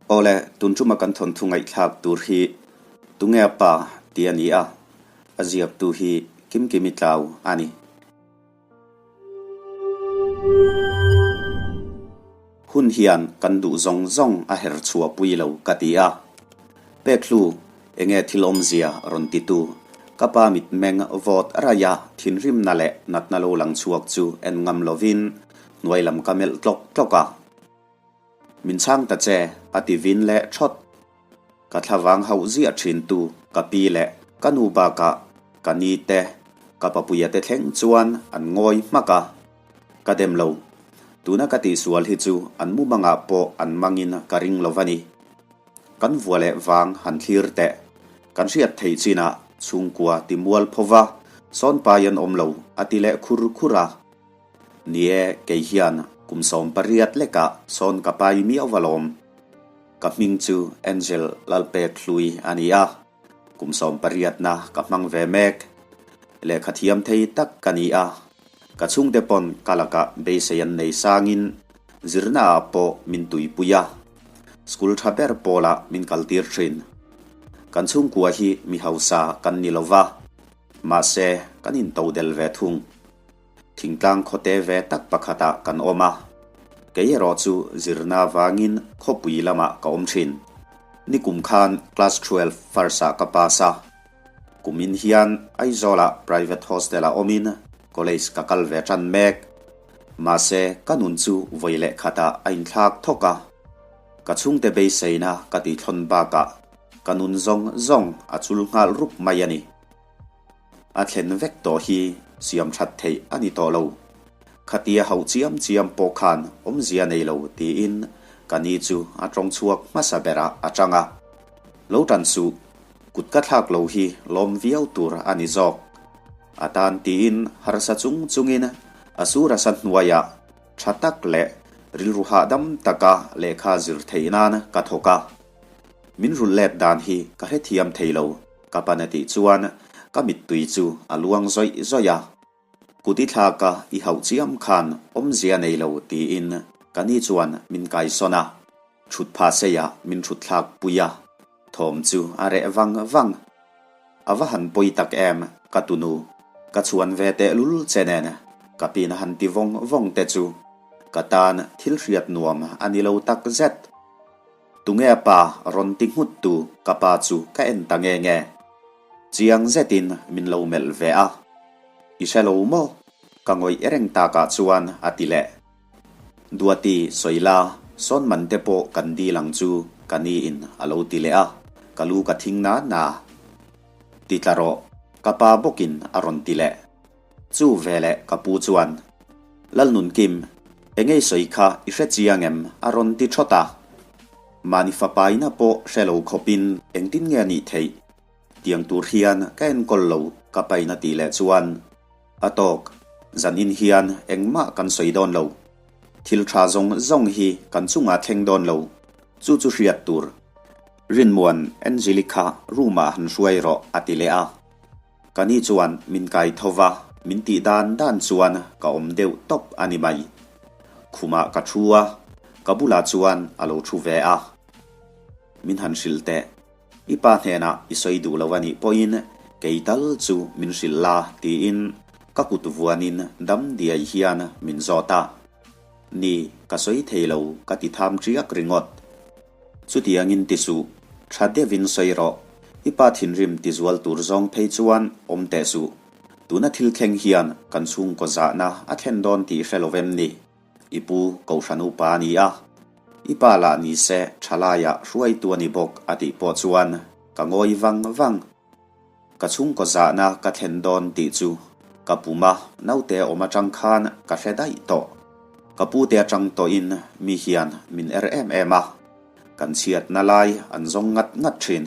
Awle, tun tuma kan thawnthu ngaihthlak tur hi tunge a pa tih a ni a, a ziaktu hi Kimkimi Tlau a ni. Hun hian kan duh zawng zawng a her chhuah pui lo ka ti a. Peklu, enge thil awmzia rawn titu? Ka pa mitmeng vawt raih a thinrimna leh natna lo lang chhuak chu en ngam lovin hnuai lam ka melh tlawk tlawk a. Min chhang ta che, a ti vin leh thawt. Ka thlavang hauh ziah thin tu ka pi leh ka nu bakah ka ni te, ka papuia te thleng chuan an ngawi hmak a. Ka dem lo. Tuna ka tihsual hi chu an mumangah pawh an mangin ka ring lo va ni. Kan vua leh vang han thlir teh. Kan hriat theih chinah chhungkua ti mual pho va, sawnpai an awm lo, a ti leh khur khur a. Ni e, kei hian kum 18 lekah sawn ka pai miau va lawm. Ka hming chu Angel Lalpek Hlui a ni a, kum 18 na ka hmang ve mek. Lehkha thiam thei tak ka ni a, ka chhungte pawn ka lakah beisei an nei sangin zirna ah pawh min tuipui a, school tha ber pawlah min kaltir thin. Kan chhungkua hi mi hausa kan ni lova, mahse kan intodel ve thung. Thingtlang khawte ve tak pakhatah kan awm a, kei erawh chu zirna vangin khawpui lamah ka awm thin. Nikum khan class 12 first ah ka pass a, kumin hian Aizawlah private hostel ah awmin college ka kal ve tan mek. Mahse ka nun chu vawi leh khatah a inthlak thawk a, ka chhungte beiseina ka tithlawn bakah ka nun zawng zawng a chul nghal rup mai a ni. A thlen vek tawh hi siam that theih a ni tawh lo. Khatia hauh chiam chiam pawh khan awmzia nei lo tiin ka ni chu a tawng chhuak hmasa berah a tang a. Lo tan suh, kut ka thlak lo hi lawm viau tur a ni zawk. A tan tiin harsa chung chungin a sur a sa hnuaiah tha tak leh rilru hahdam taka lehkha zir theih nan ka thawk a. Min rulh let dan hi ka hrethiam thei lo. Ka pan a tih chuan ka mittui chu a luang zawih zawih a. Kut i thlak a i hauh chiam khan awmzia nei lo tiin ka ni chuan min kaisawn a, thut pha seiah min thut thlak pui a, thawm chu a reh vang vang. A va han pawi tak em ka tunu, ka chhuan ve tehlul che nen ka pin han ti vawng vawng te chu ka tan thil hriat nuam a ni lo tak zet. Tunge a pa rawn ti nghut tu ka pa chu ka en ta nge nge. Chiang zetin min lo melh ve a. I hre lo maw? Ka ngawih reng takah chuan a ti leh. Duati sawi la, sawn man te pawh kan dil ang chu ka ni in a lo ti leh a, ka lu ka thing na na. Ti tla rawh, ka pa bawkin a rawn ti leh. Chu veleh ka pu chuan, Lalnunkim, engei sawi kha i hre chiang em? a rawn ti thawt a. Mahni fapaina pawh hre lo khawpin engtin nge a nih theih? Tiang tur hian ka enkawl lo ka paina tih leh chuan, A tawk, zanin hian engmah kan sawi dawn lo. Thil tha zawng zawng hi kan chungah thleng dawn lo, chu chu hriat tur. Rinmuan, Angeli kha room-ah han hruai rawh a ti leh a. Ka ni chuan min kai tho va, min tih dan dan chuan ka awm deuh tawp a ni mai. Khumah ka thu a, ka bulah chuan a lo thu ve a. Min han hrilh teh, i pa hnenah i sawi duh lo a nih pawhin kei tal chu min hrilh la tiin ka kut vuanin dam diai hian min zawt a. Ni, ka sawi thei lo ka ti tham ṭiak ringawt. Chutiangin ti suh, tha deuhin sawi rawh. I pa thinrim ti zual tur zawng phei chuan awm teh suh. Tuna thil thleng hian kan chhungkaw zahna a thlen dawn tih hre lo vem ni? I pu Kohhran upa a ni a, i pa lah ni se thalaiah hruaitu a ni bawk a tih pawh chuan ka ngawi vang vang. Ka chhungkaw zahna ka thlen dawn tih chu ka puma naute awm atang khan ka hre daih tawh. Ka pute atang tawhin mi hian min er em em a, kan chhiatna lai an zawng ngat ngat thin.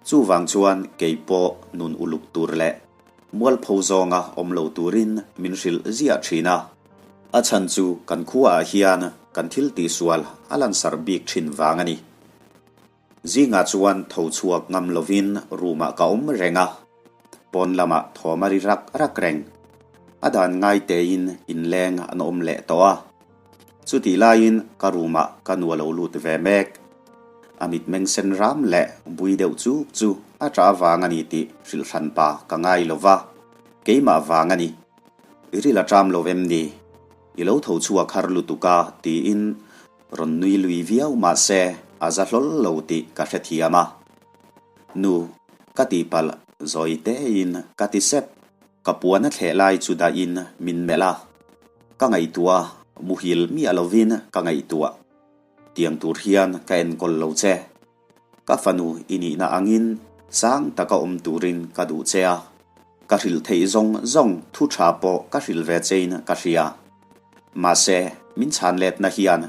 Chuvang chuan kei pawh nun uluk tur leh mualpho zawnga awm lo turin min hrilh ziah thin a. A chhan chu kan khuaah hian kan thil tihsual a lansarh bik thin vang a ni. Zingah chuan tho chhuak ngam lovin room-ah ka awm reng a, pawn lamah thawm a ri rak rak reng. A dan ngai tein inleng an awm leh tawh a. Chutih laiin ka room-ah ka nu a lo lut ve mek. A mitmeng sen ram leh bui deuh chuk chu a ṭah vang a ni tih hrilh hran pa ka ngai lo va, keimah vang a ni. I ril a ṭam lo em ni? I lo tho chhuak har lutuk a tiin rawn nui lui viau mah se a za hlawl lo tih ka hrethiam a. Nu, ka tihpalh zawi tein ka ti sep. Ka puan a thleh lai chu dahin min melh a, ka ngaihtuah a, muhil miah lovin ka ngaihtuah. Tiang tur hian ka enkawl lo che. Ka fanu i nihna angin sang taka awm turin ka duh che a, ka hrilh theih zawng zawng thu tha pawh ka hrilh ve chein ka hria. Mahse, min chhan letna hian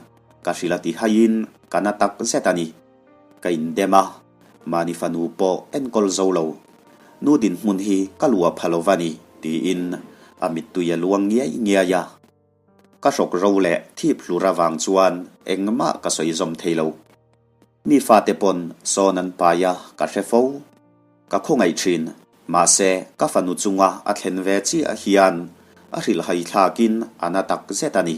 ka hrilh a ti haiin ka na tak zet a ni. Ka indem a, mahni fanu pawh enkawl zo lo. Nu dinhmun hi ka luah pha lo va ni, tiin a mittui a luang ngiai ngiai a. Ka hrawk ro leh thip hlur avang chuan engmah ka sawi zawm thei lo. Mi fate pawn sawn an pai a, ka hre fo. Ka khawngaih thin, mahse ka fanu chunga a thlen ve chiah hian a hrilhhai thlakin a na tak zet a ni.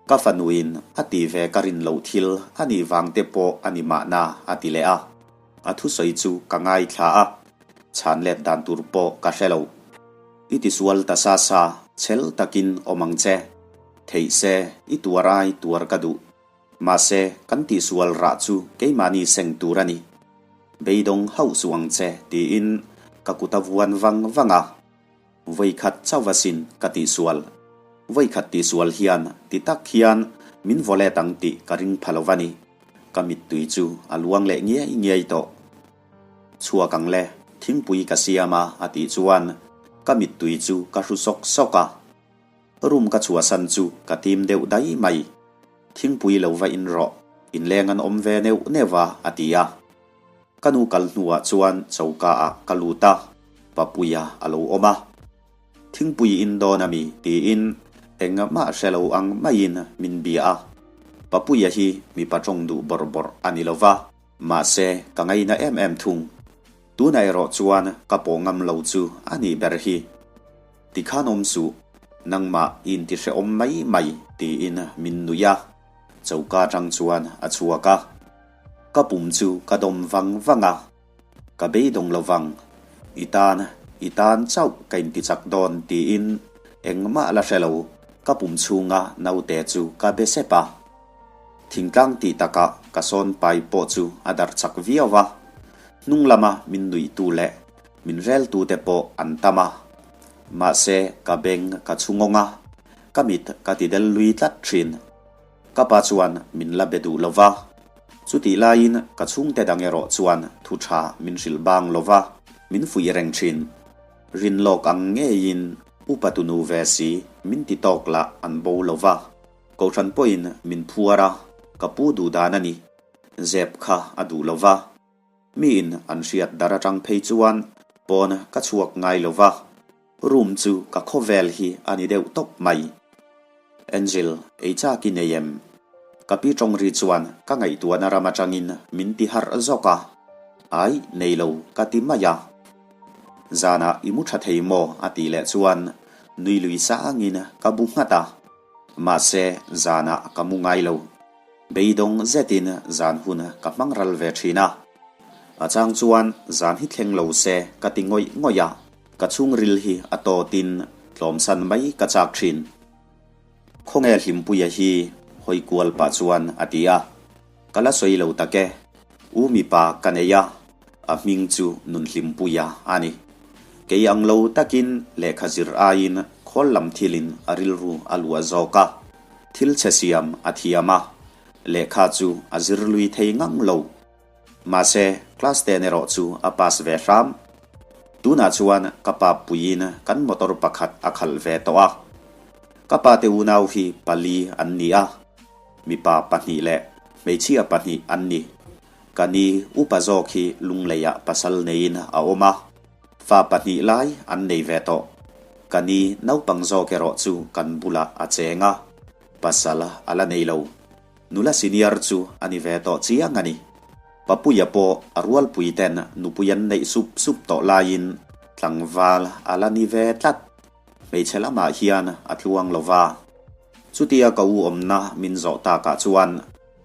Ka fanuin a ti ve ka rin loh thil a nih vang te pawh a ni mahna a ti leh a. A thusawi chu ka ngaithla a, chhan let dan tur pawh ka hre lo. I tisual ta sa sa, chhel takin awm ang che. Theih se, i tuar ai tuar ka duh. Mahse, kan tihsual rah chu keimahni seng tur a ni. Beidawng hauh suh ang che tiin ka kut a vuan vang vang a. Vawikhat chauh asin ka tihsual. Vawikhat tihsual hian ti tak hian min vaw let ang tih ka ring pha lo va ni. Ka mittui chu a luang leh ngiai ngiai tawh. Chhuak ang le, thingpui ka siam a a tih chuan ka mittui chu ka hru sawk sawk a. Room ka chhuahsan chu ka tim deuh dai mai. Thingpui lo va in rawh, inleng an awm ve neuh neuh a a ti a. Ka nu kal hnuah chuan choka ah ka lut a, Papuia a lo awm a. Thingpui in dawn a mi? tiin engmah hre lo ang maiin min bia a. Papuia hi mipa tawng duh bawrh bawrh a ni lo va, mahse ka ngaina em em thung. Tunah erawh chuan ka pawh ngam lo chu a nih ber hi. Tikhan awm suh, nangmah i intihrehawm mai mai tiin min nuih a, choka atang chuan a chhuak a. Ka pum chu ka dawm vang vang a, ka beidawng lo vang, i tan, i tan chauh ka intichak dawn tiin engmah la hre lo, ka pum chhunga naute chu ka be sep a. Thingtlang tih takah ka sawn pai pawh chu a darh chak viau a, hnung lama min nuihtu leh min reltute pawh an tam a, mahse ka beng ka chhungawng a, ka mit ka ti del lui tlat thin. Ka pa chuan min la be duh lo va, chutih laiin ka chhungte dang erawh chuan thu tha min hrilh bang lo va, min fuih reng thin. Rin lawk ang ngeiin upa tunu ve si min ti tawk lah an bo lo va, Kohhran pawhin min phuar a, ka pu duh dan a ni. Zep kha a duh lo va. Miin an hriat dar atang phei chuan pawn ka chhuak ngai lo va, room chu ka khawvel hi a ni deuh tawp mai. Angel, ei chak i nei em? Ka pi tawng ri chuan ka ngaihtuahna ram atangin min ti harh zawk a. Ai, nei lo, ka ti mai a. Zanah i mu tha thei maw? a tih leh chuan nui lui sangin ka bu nghat a. Mahse, zanah ka mu ngai lo. Beidawng zetin zan hun ka hmang ral ve thin a. A chang chuan zan hi thleng lo se ka ti ngawih ngawih a, ka chhungril hi a tawtin tlawmsan mai ka chak thin. Khawnge Hlimpuia hi hawi kual pah chuan a ti a, ka la sawi lo tak e. U mipa ka nei a, a hming chu Nunhlimpuia a ni. Kei ang lo takin lehkha zir aiin khawl lam thilin a rilru a luah zawk a. Thil chhe siam a thiam a, lehkha chu a zir lui thei ngang lo. Mahse, class ten erawh chu a pass ve hram. Tunah chuan ka pa puiin kan motor pakhat a khalh ve tawh a. Ka pate unau hi pali an ni a, mipa pahnih leh hmeichhia pahnih an ni. Ka ni upa zawk hi Lungleiah pasal neiin a awm a. Fa pahnih lai an nei ve tawh. Ka ni naupang zawk erawh chu kan bulah a cheng a, pasal a la nei lo. Nula senior chu a ni ve tawh chiang a ni. Papuia pawh a rualpui ten nupui an neih sup sup tawh laiin tlangval a la ni ve tlat. Hmeichhe lamah hian a tluang lo va. Chutia ka u awmna min zawh takah chuan.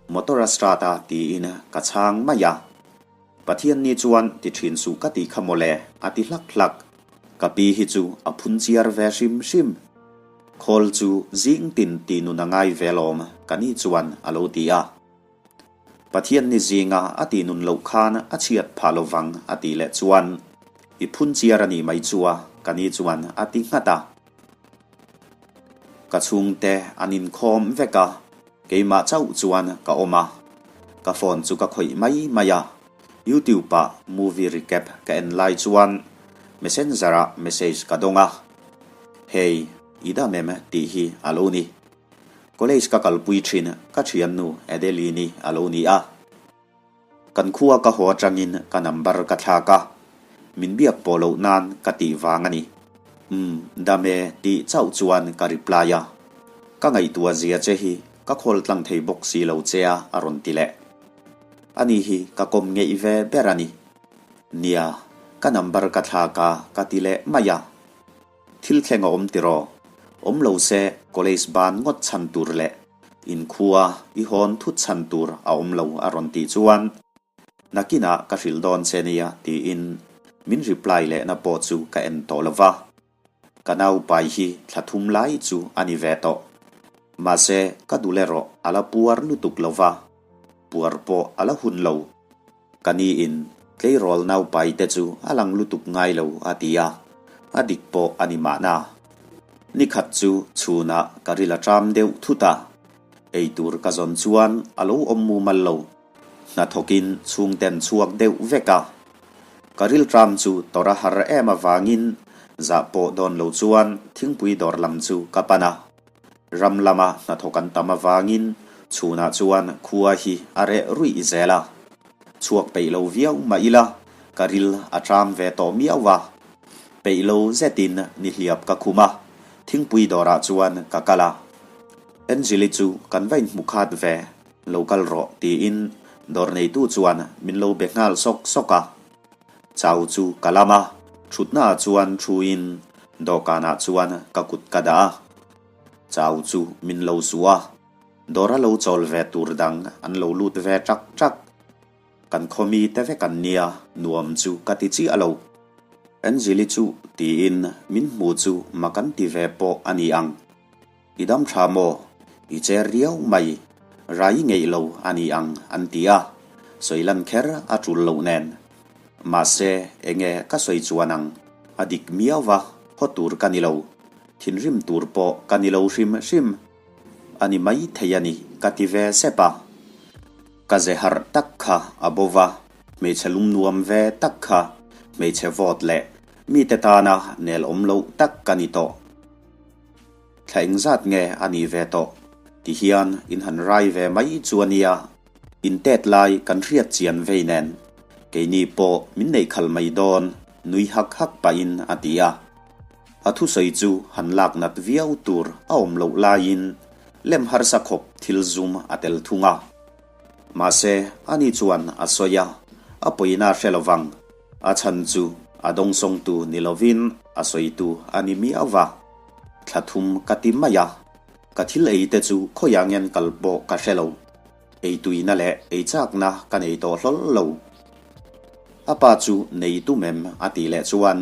Motor a start a tiin ka chhang mai a. Pathian ni chuan ti thin suh ka tih kha mawle a ti hlak hlak. Ka pi hi chu a phun chiar ve hrim hrim. Khawl chu zing tin tih nun a ngai ve lawm ka ni chuan a lo ti a. Pathian ni zinga a tih nun loh khan a chhiat phah lo vang a tih leh chuan i phun chiar a nih mai chu a ka ni chuan a ti nghat a. Ka chhungte an inkhawm vek a, keimah chauh chuan ka awm a. Ka phone chu ka khawih mai mai a, YouTube ah movie recap ka en lai chuan messenger ah message ka dawng a, Hey, i dam em? tih hi a lo ni. College ka kalpui thin ka thiannu Adeline-i a lo ni a. Kan khua ka haw atangin ka number ka thlak a, min biak pawh loh nan ka tih vang a ni. Umm, dam e tih chauh chuan ka reply a. Ka ngaihtuah zia che hi ka khawl tlang thei bawk si lo che a a rawn ti leh. Ani hi ka kawm ngeih ve ber a ni. Nia, ka number ka thlak a ka ti leh mai a. Thil thleng a awm tiraw? Awm lo se college ban ngawt chhan tur leh inkhua i hawn thut chhan tur a awm lo a rawn tih chuan nakinah ka hrilh dawn che nia tiin min reply lehna pawh chu ka en tawh lo va. Ka naupai hi thla thum lai chu a ni ve tawh. Mahse ka dul erawh a la puar lutuk lo va, puar pawh a la hun lo. Ka ni in tleirawl naupai te chu a lang lutuk ngai lo a ti a, a dik pawh a ni mahna. Nikhat chu chhunah ka ril a ṭam deuh thut a, eitur ka zawn chuan a lo awm mumal lo. Hnathawkin chhungten chhuak deuh vek a, ka ril ṭam chu tawrh a har em avangin zah pawh dawn lo chuan thingpui dawr lam chu ka pan a. Ram lama hnathawk an tam avangin chhunah chuan khua hi a reh ruih zel a. Chhuak peih lo viau mah ila ka ril a ṭam ve tawh miau a. Peih lo zetin nihliap ka khum a, thingpui dawrah chuan ka kal a. Angeli chu kan va inhmu khat ve, lo kal rawh tiin dawr neitu chuan min lo be nghal sawk sawk a. Chau chu ka lam a, thutnaah chuan thuin dawhkanah chuan ka kut ka dah a. Chau chu min lo su a, dawra lo chawl ve tur dang an lo lut ve ṭak ṭak. Kan khaw mi te vek an nia, nuam chu ka ti chiah lo. Angeli chu tiin min hmu chu mak an ti ve pawh a ni ang. I dam tha maw? I cher riau mai. Rai ngeih lo a ni ang an ti a, sawi lan kher a tul loh nen. Mahse, enge ka sawi chuan ang, a dik miau va, haw tur ka ni lo. Thinrim tur pawh ka ni lo hrim hrim. A ni mai thei a ni, ka ti ve sep a. Ka ze harh tak kha a bo va, hmeichhe lum nuam ve tak kha, hmeichhe vawt leh mite tana nel awm loh tak ka ni tawh. Thla engzat nge a nih ve tawh? Ti hian in han rai ve mai chu a nia, in tet lai kan hriat chian vei nen keini pawh min neih khal mai dawn nui hak hak pahin a ti a. A thusawi chu han lak nat viau tur a awm loh laiin lem harsa khawp thil zum a tel thung a. Mahse ani chuan a sawi a, a pawina hre lovang. A chhan chu a dawngsawngtu ni lovin a sawitu a ni miau va. Thla thum ka ti mai a, ka thil ei te chu khawiah ngen kal pawh ka hre lo. Ei tuina leh ei chakna ka nei tawh hlawl lo. A pa chu nei tum em a tih leh chuan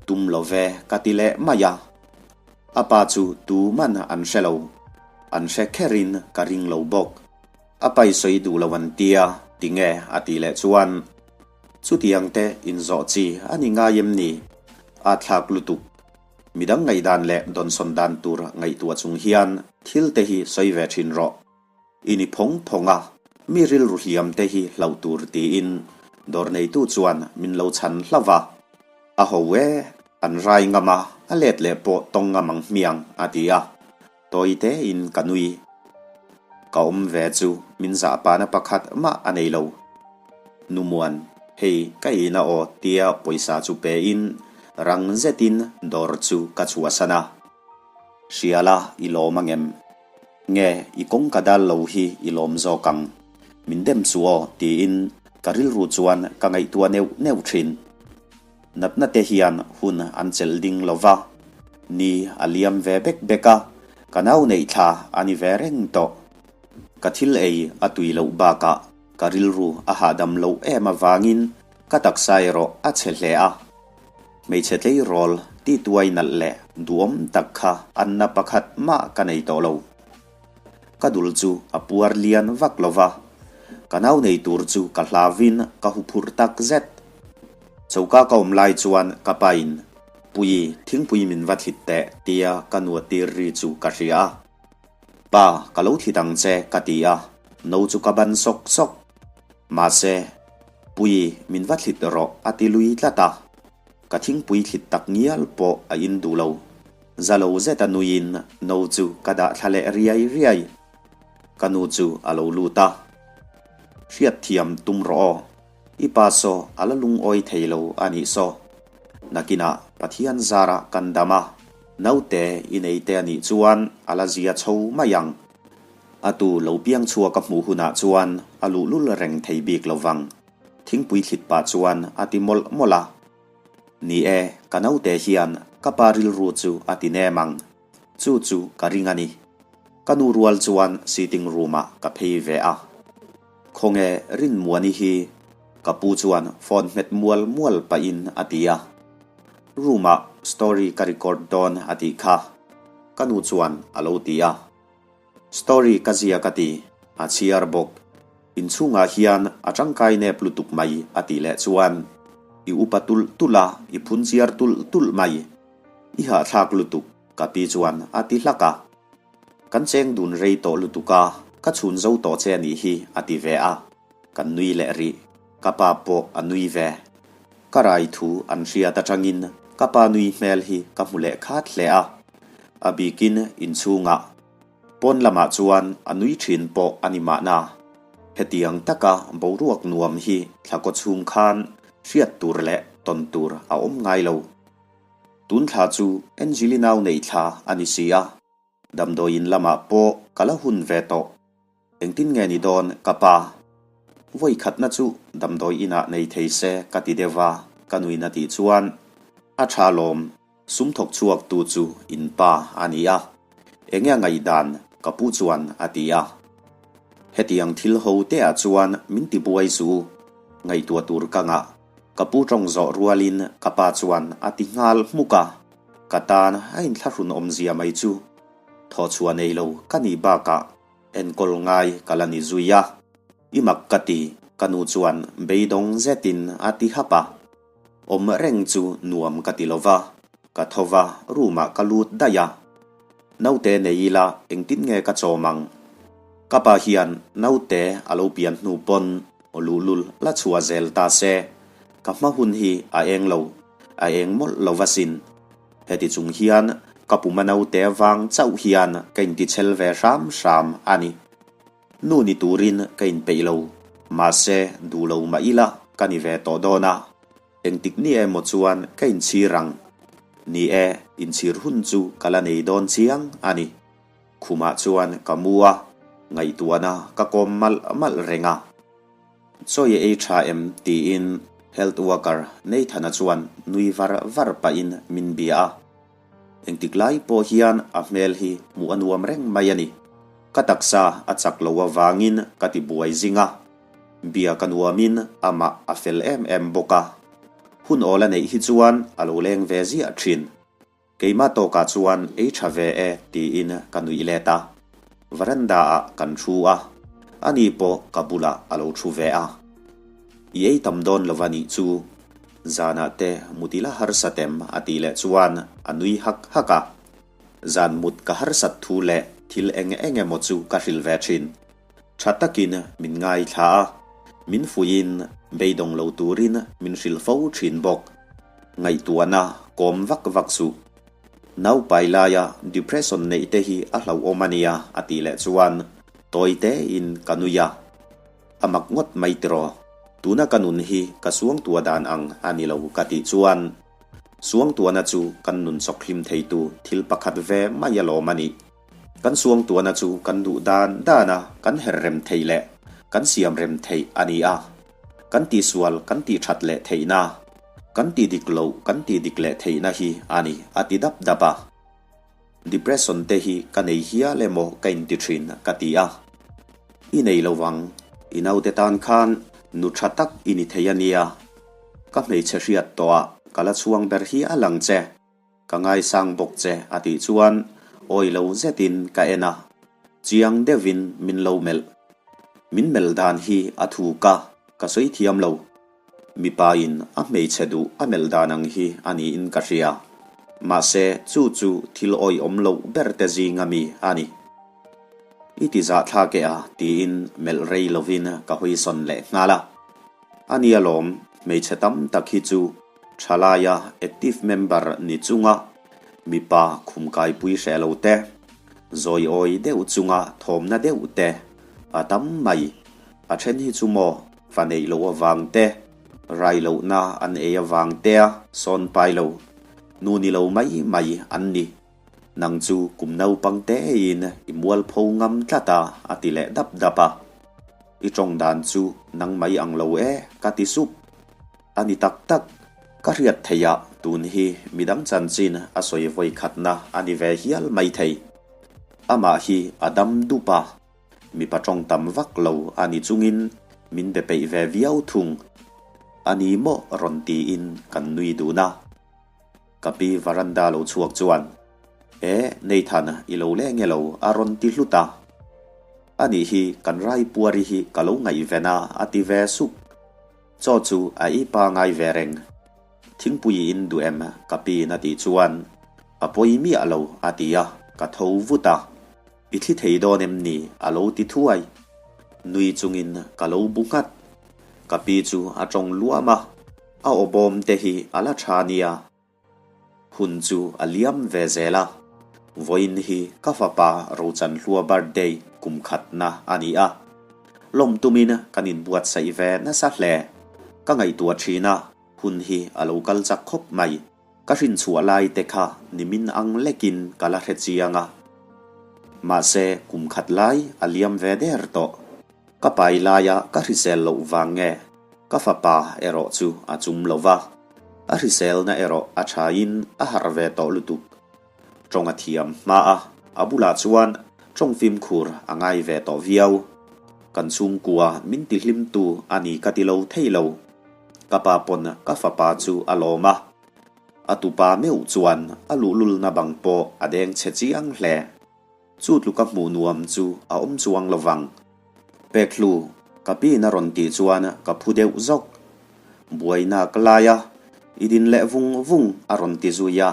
tum lo ve ka ti leh mai a. A pa chu tu man an hre lo. An hre kherin ka ring lo bawk. A pai sawi duh lo an tia tinge a tih leh chuan Chutiang te inzawh chi a ni ngai em ni? A thlak lutuk. Midang ngaihdan leh dawnsawn dan tur ngaihtuah chung hian thil te hi sawi ve thin rawh. I ni phawng phawng a, mi rilru hliam te hi hlauh tur tiin dawr neitu chuan min lo chhan hlauh va. A ho e, an rai ngam a, a let leh pawh tawng ngam ang hmiang a ti a. Tawi tein ka nui. Ka awm ve chu min zah pahna pakhat mah a nei lo. Nu Muan, hei ka ina aw tia pawisa chu pe in rang zetin dawr chu ka chhuahsan a. Hriala i lawm angem? Nge i kawng ka dal lo hi i lawm zawk ang? Min dem suh aw tiin ka rilru chuan ka ngaihtuah neuh neuh thin. Natna te hian hun an chelh ding lo va, ni a liam ve bek bek a, ka nau neih thla a ni ve reng tawh. Ka thil ei a tui loh bakah ka rilru a hahdam loh em avangin ka taksa erawh a chhe hle a. Hmeichhe tleirawl tituai nalh leh duhawm tak kha anna pakhat mah ka nei tawh lo. Ka dul chu a puar lian vak lo va, ka nau nei tur chu ka hlavin ka huphurh tak zet. Choka ka awm lai chuan ka pain, Pui, thingpui min va thlit teh tia ka nu a tir ri chu ka hria a. Pa, ka lo thlit ang che ka ti a, no chu ka ban sawk sawk. Mahse, Pui, min va thlit rawh a ti lui tlat a. Ka thingpui thlit tak ngial pawh a in duh lo. Za lo zeta nuiin no chu ka dah thla leh riai riai. Ka nu chu a lo lut a. Hriatthiam tum rawh aw. I pa saw a la lungawi thei lo a nih saw. Nakinah Pathian zarah kan dam a, naute i nei te a nih chuan a la zia chho mai ang. A tu lo piang chhuak a hmuh hunah chuan a luhlul reng thei bik lo vang. Thingpui thlit pah chuan a ti mawlh mawlh a. Ni e, ka naute hian ka pa rilru chu a ti nem ang. Chu chu ka ring a ni. Ka nu rual chuan sitting room ah ka phei ve a. Khawnge Rinmuani hi ka pu chuan phone hmet mual mual pahin a ti a. Room ah story ka record dawn a tih kha ka nu chuan a lo ti a. Story ka zia ka ti, a chhiar bawk. Inchhungah hian a tangkai nep lutuk mai a tih leh chuan i upa tulh tulh a, i phun chiar tulh tulh mai. I hahthlak lutuk ka pi chuan a ti hlak a. Kan cheng dun rei tawh lutuk a, ka chhun zo tawh che a nih hi a ti ve a. Kan nui leh rih, ka pa pawh a nui ve. Ka rai thu an hriat atangin ka pa nui hmel hi ka hmu leh khat hle a. A bikin inchhungah pawn lamah chuan a nui thin pawh a ni mahna. Hetiang taka boruak nuam hi thla kaw chhung khan hriat tur leh tawn tur a awm ngai lo. Tun thla chu Angelina nau neih thla a ni si a. Damdawiin lamah pawh ka la hun ve tawh. Engtin nge ni dawn ka pa? Vawi khatna chu damdawi inah nei thei se ka ti deuh va, ka nuin a tih chuan a tha lawm, sum thawk chhuak tu chu in pa a ni a, enge a ngaihdan ka pu chuan a ti a. Hetiang thil ho te ah chuan min ti buai zu, ngaihtuah tur ka ngah, ka pu tawng zawh rualin ka pa chuan a ti nghal hmuk a. Ka tan a inthlahrun awmzia mai chu thawhchhuah nei lo ka nih bakah enkawl ngai ka la ni zui a. I mak ka ti, ka nu chuan beidawng zetin a ti hap a. Awm reng chu nuam ka ti lo va, ka tho va room ah ka lut daih a. Naute nei ila engtin nge ka chawm ang? Ka pa hian naute a lo pian hnu pawn luhlul la chhuah zel ta se, ka hma hun hi a eng lo. A eng mawlh lo va sin. Heti chung hian ka puma naute vang chauh hian ka intichhel ve hram hram a ni. Nu ni turin ka inpeih lo, mahse duh lo mah ila ka ni ve tawh dawn a. Engtik ni emaw chuan ka inchhir ang. Ni e, inchhir hun chu ka la nei dawn chiang a ni. Khumah chuan ka mu a, ngaihtuahna ka kawm malh malh reng a. Chaw i ei tha em? tiin health worker Nathan-a chuan nui var var pahin min bia a. Engtik lai pawh hian a hmel hi hmuh a nuam reng mai a ni. Ka taksa a chak lo avangin ka ti buai zing a. Bia ka nuamin amah a fel em em bawk a. Hun awl a neih hi chuan a lo leng ve ziah thin. Keimah tawkah chuan ei tha ve e tiin ka nuih let a, veranda ah kan thu a, ani pawh ka bulah a lo thu ve a. I ei tam dawn lo va nih chu, zanah te mut ila harsat em a tih leh chuan a nui hak hak a. Zan mut ka harsat thu leh thil eng eng emaw chu ka hrilh ve thin. Tha takin min ngaithla a, min fuihin beidawng lo turin min hrilh fo thin bawk. Ngaihtuahna kawm vak vak suh. Naupai laia depression neih te hi a hlauhawm a nia a tih leh chuan tawi tein ka nui a. A mak ngawt mai tiraw, tuna ka nun hi ka suangtuah dan ang a ni lo ka tih chuan suangtuahna chu kan nun chawk hlim theitu thil pakhat ve mai alawm a nih. Kan suangtuahna chu kan duh dan dana kan her rem theih leh kan siam rem theih a ni a. Kan tihsual kan tihthat leh theihna, kan tihdik loh kan tihdik leh theihna hi a ni, a ti dap dap a. Depression te hi ka nei hial emaw ka inti thin ka ti a. I nei lo vang, i naute tan khan nu tha tak i ni thei a nia. Ka hmeichhe hriat tawh ah ka la chhuang ber hi a lang che. Ka ngaisang bawk che a tih chuan awi lo zetin ka en a, chiang deuhin min lo melh. Min melh dan hi a thuk a, ka sawi thiam lo. Mipa in a hmeichhe duh a melh dan ang hi a niin ka hria. Mahse chu chu thil awihawm loh ber te zinga mi a ni. I ti zahthlak e a tiin melh rei lovin ka hawisawn leh nghal a. A nia lawm, hmeichhe tam tak hi chu thalaia active member ni chunga mipa khumkaipui hreh lo te, zawiawi deuh chunga thawmna deuh te a tam mai. A then hi chu maw fa neih loh avang te, rai lohna an ei avang tea sawn pai lo, nu ni lo mai mai an ni. Nang chu kum naupang tein i mualpho ngam tlat a, a ti leh dap dap a. I tawng dan chu nang mai ang lo e, ka ti sup. A ni tak tak, ka hriat theih ah tun hi midang chanchin a sawi vawi khatna a ni ve hial mai thei. Amah hi a dam dup a, mipa tawng tam vak lo a ni chungin min be peih ve viau thung. A ni maw rawn tiin kan nui dun a. Ka pi varanda lo chhuak chuan, E, Nathan, i lo leng e lo, a rawn ti hlut a. Anih hi kan Raipuari hi ka lo ngaihven a, a ti ve sup. Chaw chu a ei pangai ve reng. Thingpui in duh em? ka piin a tih chuan, A pawi miah lo, a ti a, ka tho vut a. I thli thei dawn em ni? a lo ti thuai. Nui chungin ka lo bu nghat. Ka pi chu a tawng luam a. A awbawm te hi a la tha nia. Hun chu a liam ve zel a. Vawiin hi ka fapa Rochanhlua birthday kum khatna a ni a. Lawm tumin kan inbuatsaih ve nasa hle. Ka ngaihtuah thin a, hun hi a lo kal chak khawp mai. Ka hrinchhuah lai te kha nimin ang lekin ka la hre chiang a. Mahse kum khat lai a liam ve der tawh. Ka pai laia ka hrisel loh vang nge ka fapa erawh chu a chum lo va, a hriselna erawh a thain a harh ve tawh lutuk. Tawng a thiam hma a, a bulah chuan tawng fimkhur a ngai ve tawh viau. Kan chhungkua min tihlimtu a ni ka ti lo thei lo. Ka pa pawn ka fapa chu a lawm a, a tupa meuh chuan a luhlulna bang pawh a deng chhe chiang hle. Chu tluka hmuh nuam chu a awm chuang lo vang. Pekhlu, ka piin a rawn tih chuan ka phu deuh zawk. Buaina ka lai a, i din leh vung vung a rawn ti zui a.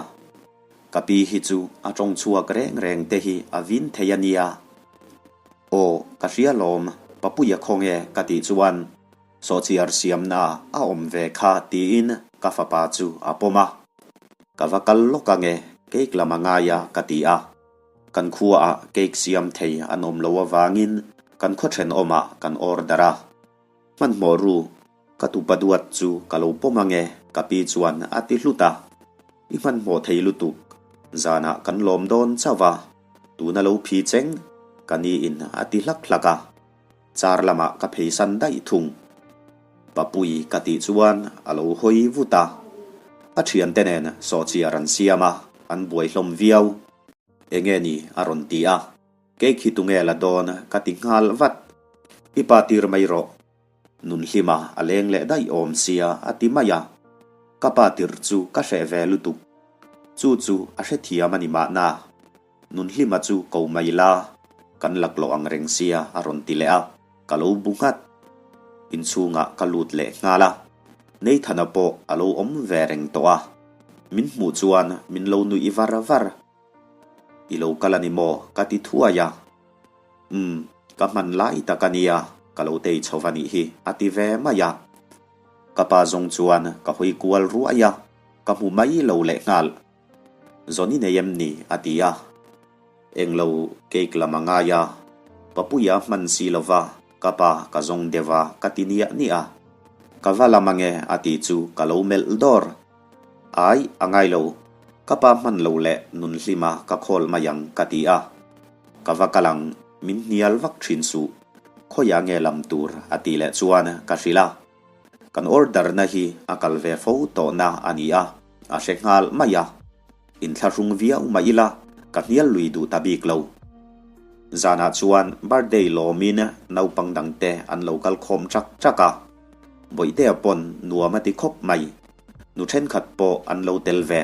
Ka pi hi chu a tawng chhuak reng reng te hi a vin thei a nia. Aw, ka hria lawm, Papuia khawnge ka tih chuan Sawhchiar siamna a awm ve kha tiin ka fapa chu a pawm a. Ka va kal lawk ange, cake lam a ngai a ka ti a. Kan khuaah cake siam thei an awm lo avangin kan khaw thenawmah kan order a. Hmanhmawh ru, ka tupa duat chu ka lo pawm ange ka pi chuan a ti hlut a. I hmanhmawh thei lutuk, zanah kan lawm dawn chauh a, tuna lo phi cheng, ka niin a ti hlak hlak a. Car lamah ka pheisan daih thung. Papui ka tih chuan a lo hawi vut a. A thiante nen sawhchiar an siam a, an buai hlawm viau. Enge ni a rawn ti a, Cake hi tunge la dawn ka ti nghal vat. I pa tir mai rawh. Nunhlima a leng leh daih awm sia a ti mai a. Ka pa tir chu ka hreh ve lutuk. Chu chu a hrethiam a ni mahna. Nunhlima chu ko mai la, kan laklawh ang reng sia a rawn ti leh a, ka lo bu nghat. Inchhungah ka lut leh nghal a, Nathan-a pawh a lo awm ve reng tawh a, min hmuh chuan min lo nuih var var. I lo kal a ni maw? ka ti thuai a. Umm, ka hman lai tak a nia, ka lo tei chho va nih hi, a ti ve mai a. Ka pa zawng chuan ka hawi kual ruai a, ka hmu mai lo leh nghal. Zawn i nei em ni? a ti a. Englo cake lam a ngai a, Papuia hman si lova ka pa ka zawng deuh a ka ti niah niah a. Ka va lam ange a ti chu ka lo melh dawr. Ai, a ngai lo. Ka pa hman lo leh nun hlima ka khawl mai ang ka ti a. Ka va kal ang, min hnial vak thin suh. Khawiah nge lam tur a tih leh chuan ka hrilh a. Kan order na hi a kal ve fo tawhna a ni a, a hre nghal mai a. Inthlahrung viau mah ila ka hnial lui duh ta bik lo. Zanah chuan birthday lawmin naupang dangte an lo kal khawm ṭak ṭak a. Bawihtea pawn nuam a ti khawp mai. Nu thenkhat pawh an lo tel ve.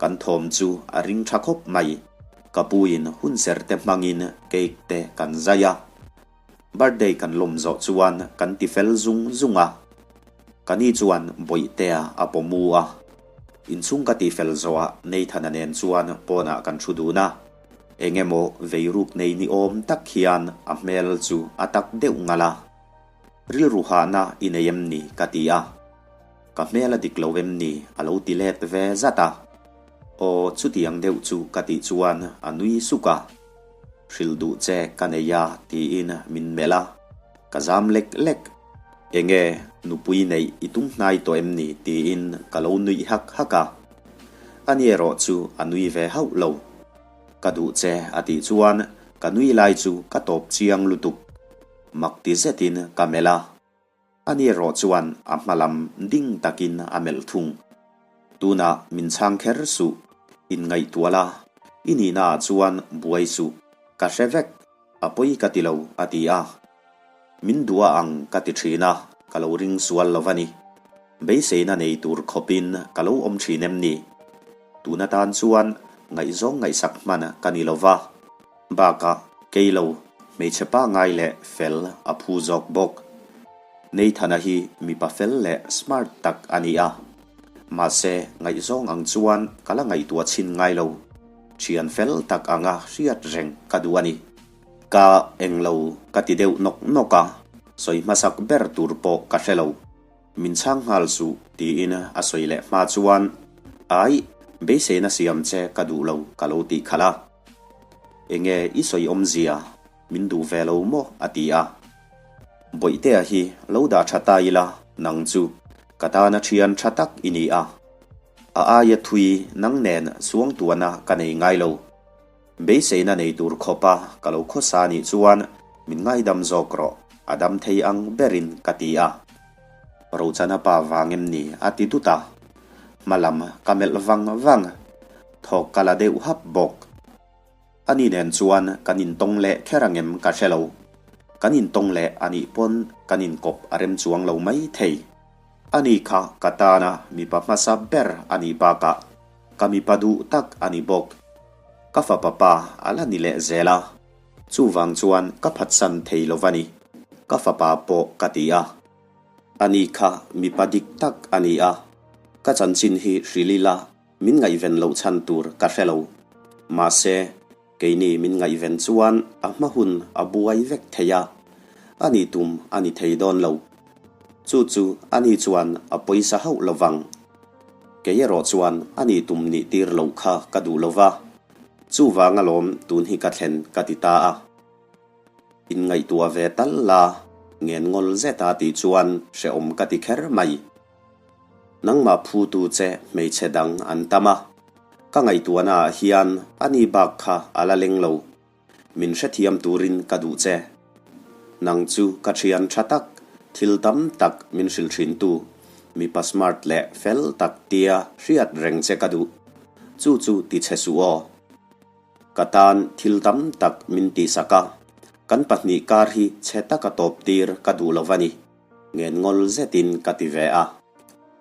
Kan thawm chu a ring tha khawp mai. Ka puin hunser te hmangin cake te kan zai a. Birthday kan lawm zawh chuan kan ti fel zung zung a. Ka ni chuan Bawihtea a pawmu a. Inchhung ka ti fel zawhah Nathan-a nen chuan pawnah kan thu dun a. Eng emaw veiruk nei ni awm tak hian a hmel chu a tak deuh ngal a. Rilru hahna i nei em ni? ka ti a. Ka hmel a dik lo em ni? a lo ti let ve zat a. Aw, chutiang deuh chu ka tih chuan a nui suk a. Hrilh duh che ka nei a tiin min melh a. Ka zam lek lek. Enge nupui neih i tum hnai tawh em ni? tiin ka lo nuih hak hak a. Ani erawh chu a nui ve hauh lo. Ka duh che a tih chuan ka nui lai chu ka tawp chiang lutuk. Mak ti zetin ka melh a, ani erawh chuan a hma lam ding takin a melh thung. Tunah min chhang kher suh, inngaihtuah la, i nihna ah chuan buai suh, ka hre vek, a pawi ka ti lo, a ti a. Min duh a ang ka ti thin a, ka lo ring sual lo va ni. Beiseina nei tur khawpin ka lo awm thin em ni? Tun atan chuan ngaihzawng ngaihsak hman ka ni lo va. Bakah kei lo hmeichhe pangai leh fel a phu zawk bawk. Nathan-a hi mipa fel leh smart tak a ni a. Mahse, ngaihzawng ang chuan ka la ngaihtuah chhin ngai lo. Thian fel tak anga hriat reng ka duh a ni. Ka englo ka ti deuh nawk nawk a, sawi hmasak ber tur pawh ka hre lo. Min chhang nghal suh, tiin a sawi leh hma chuan, Aih, beiseina siam che ka duh lo, ka lo tih khalh a. Enge i sawi awmzia, min duh ve lo maw? a ti a. Bawihtea hi lo dah tha ta ila, nang chu ka tana thian tha tak i ni a. A aia thui nang nen suangtuahna ka nei ngai lo. Beiseina nei tur khawpa ka lo khawsa nih chuan min ngaidam zawk rawh, a dam thei ang berin ka ti a. Rochana pa vang em ni? a ti dut a. Hma lam ka melh vang vang, thawk ka la deuh hap bawk. Ani nen chuan kan intawng leh kher ang em ka hre lo. Kan intawng leh anih pawn kan inkawp a rem chuang lo mai thei. Ani kha ka tana mipa hmasa ber a nih bakah ka mipa duh tak a ni bawk. Ka fapa pa a la ni leh zel a, chuvang chuan ka phatsan thei lo va ni. Ka fapa pawh ka ti a. Ani kha mipa dik tak a ni a, ka chanchin hi hrilh ila min ngaihven loh chhan tur ka hre lo. Mahse, keini min ngaihven chuan a hma hun a buai vek thei a, a nih tum a ni thei dawn lo. Chu chu ani chuan a pawisa hauh lo vang. Kei erawh chuan a nih tum nih tir loh kha ka duh lo va, chuvang alawm tun hi ka thlen ka ti ta a. Inngaihtuah ve tal la, ngen ngawl zeta tih chuan hrehawm ka ti kher mai. Nangmah phutu che hmeichhe dang an tam a, ka ngaihtuahna ah hian ani bak kha a la leng lo. Min hrethiam turin ka duh che. Nang chu ka thian tha tak, thil tam tak min hrilh thintu, mipa smart leh fel tak tia hriat reng che ka duh. Chu chu ti che suh aw. Ka tan thil tam tak min tihsak a, kan pahnih kar hi chhe taka tawp tir ka duh lo va ni, ngen ngawl zetin ka ti ve a.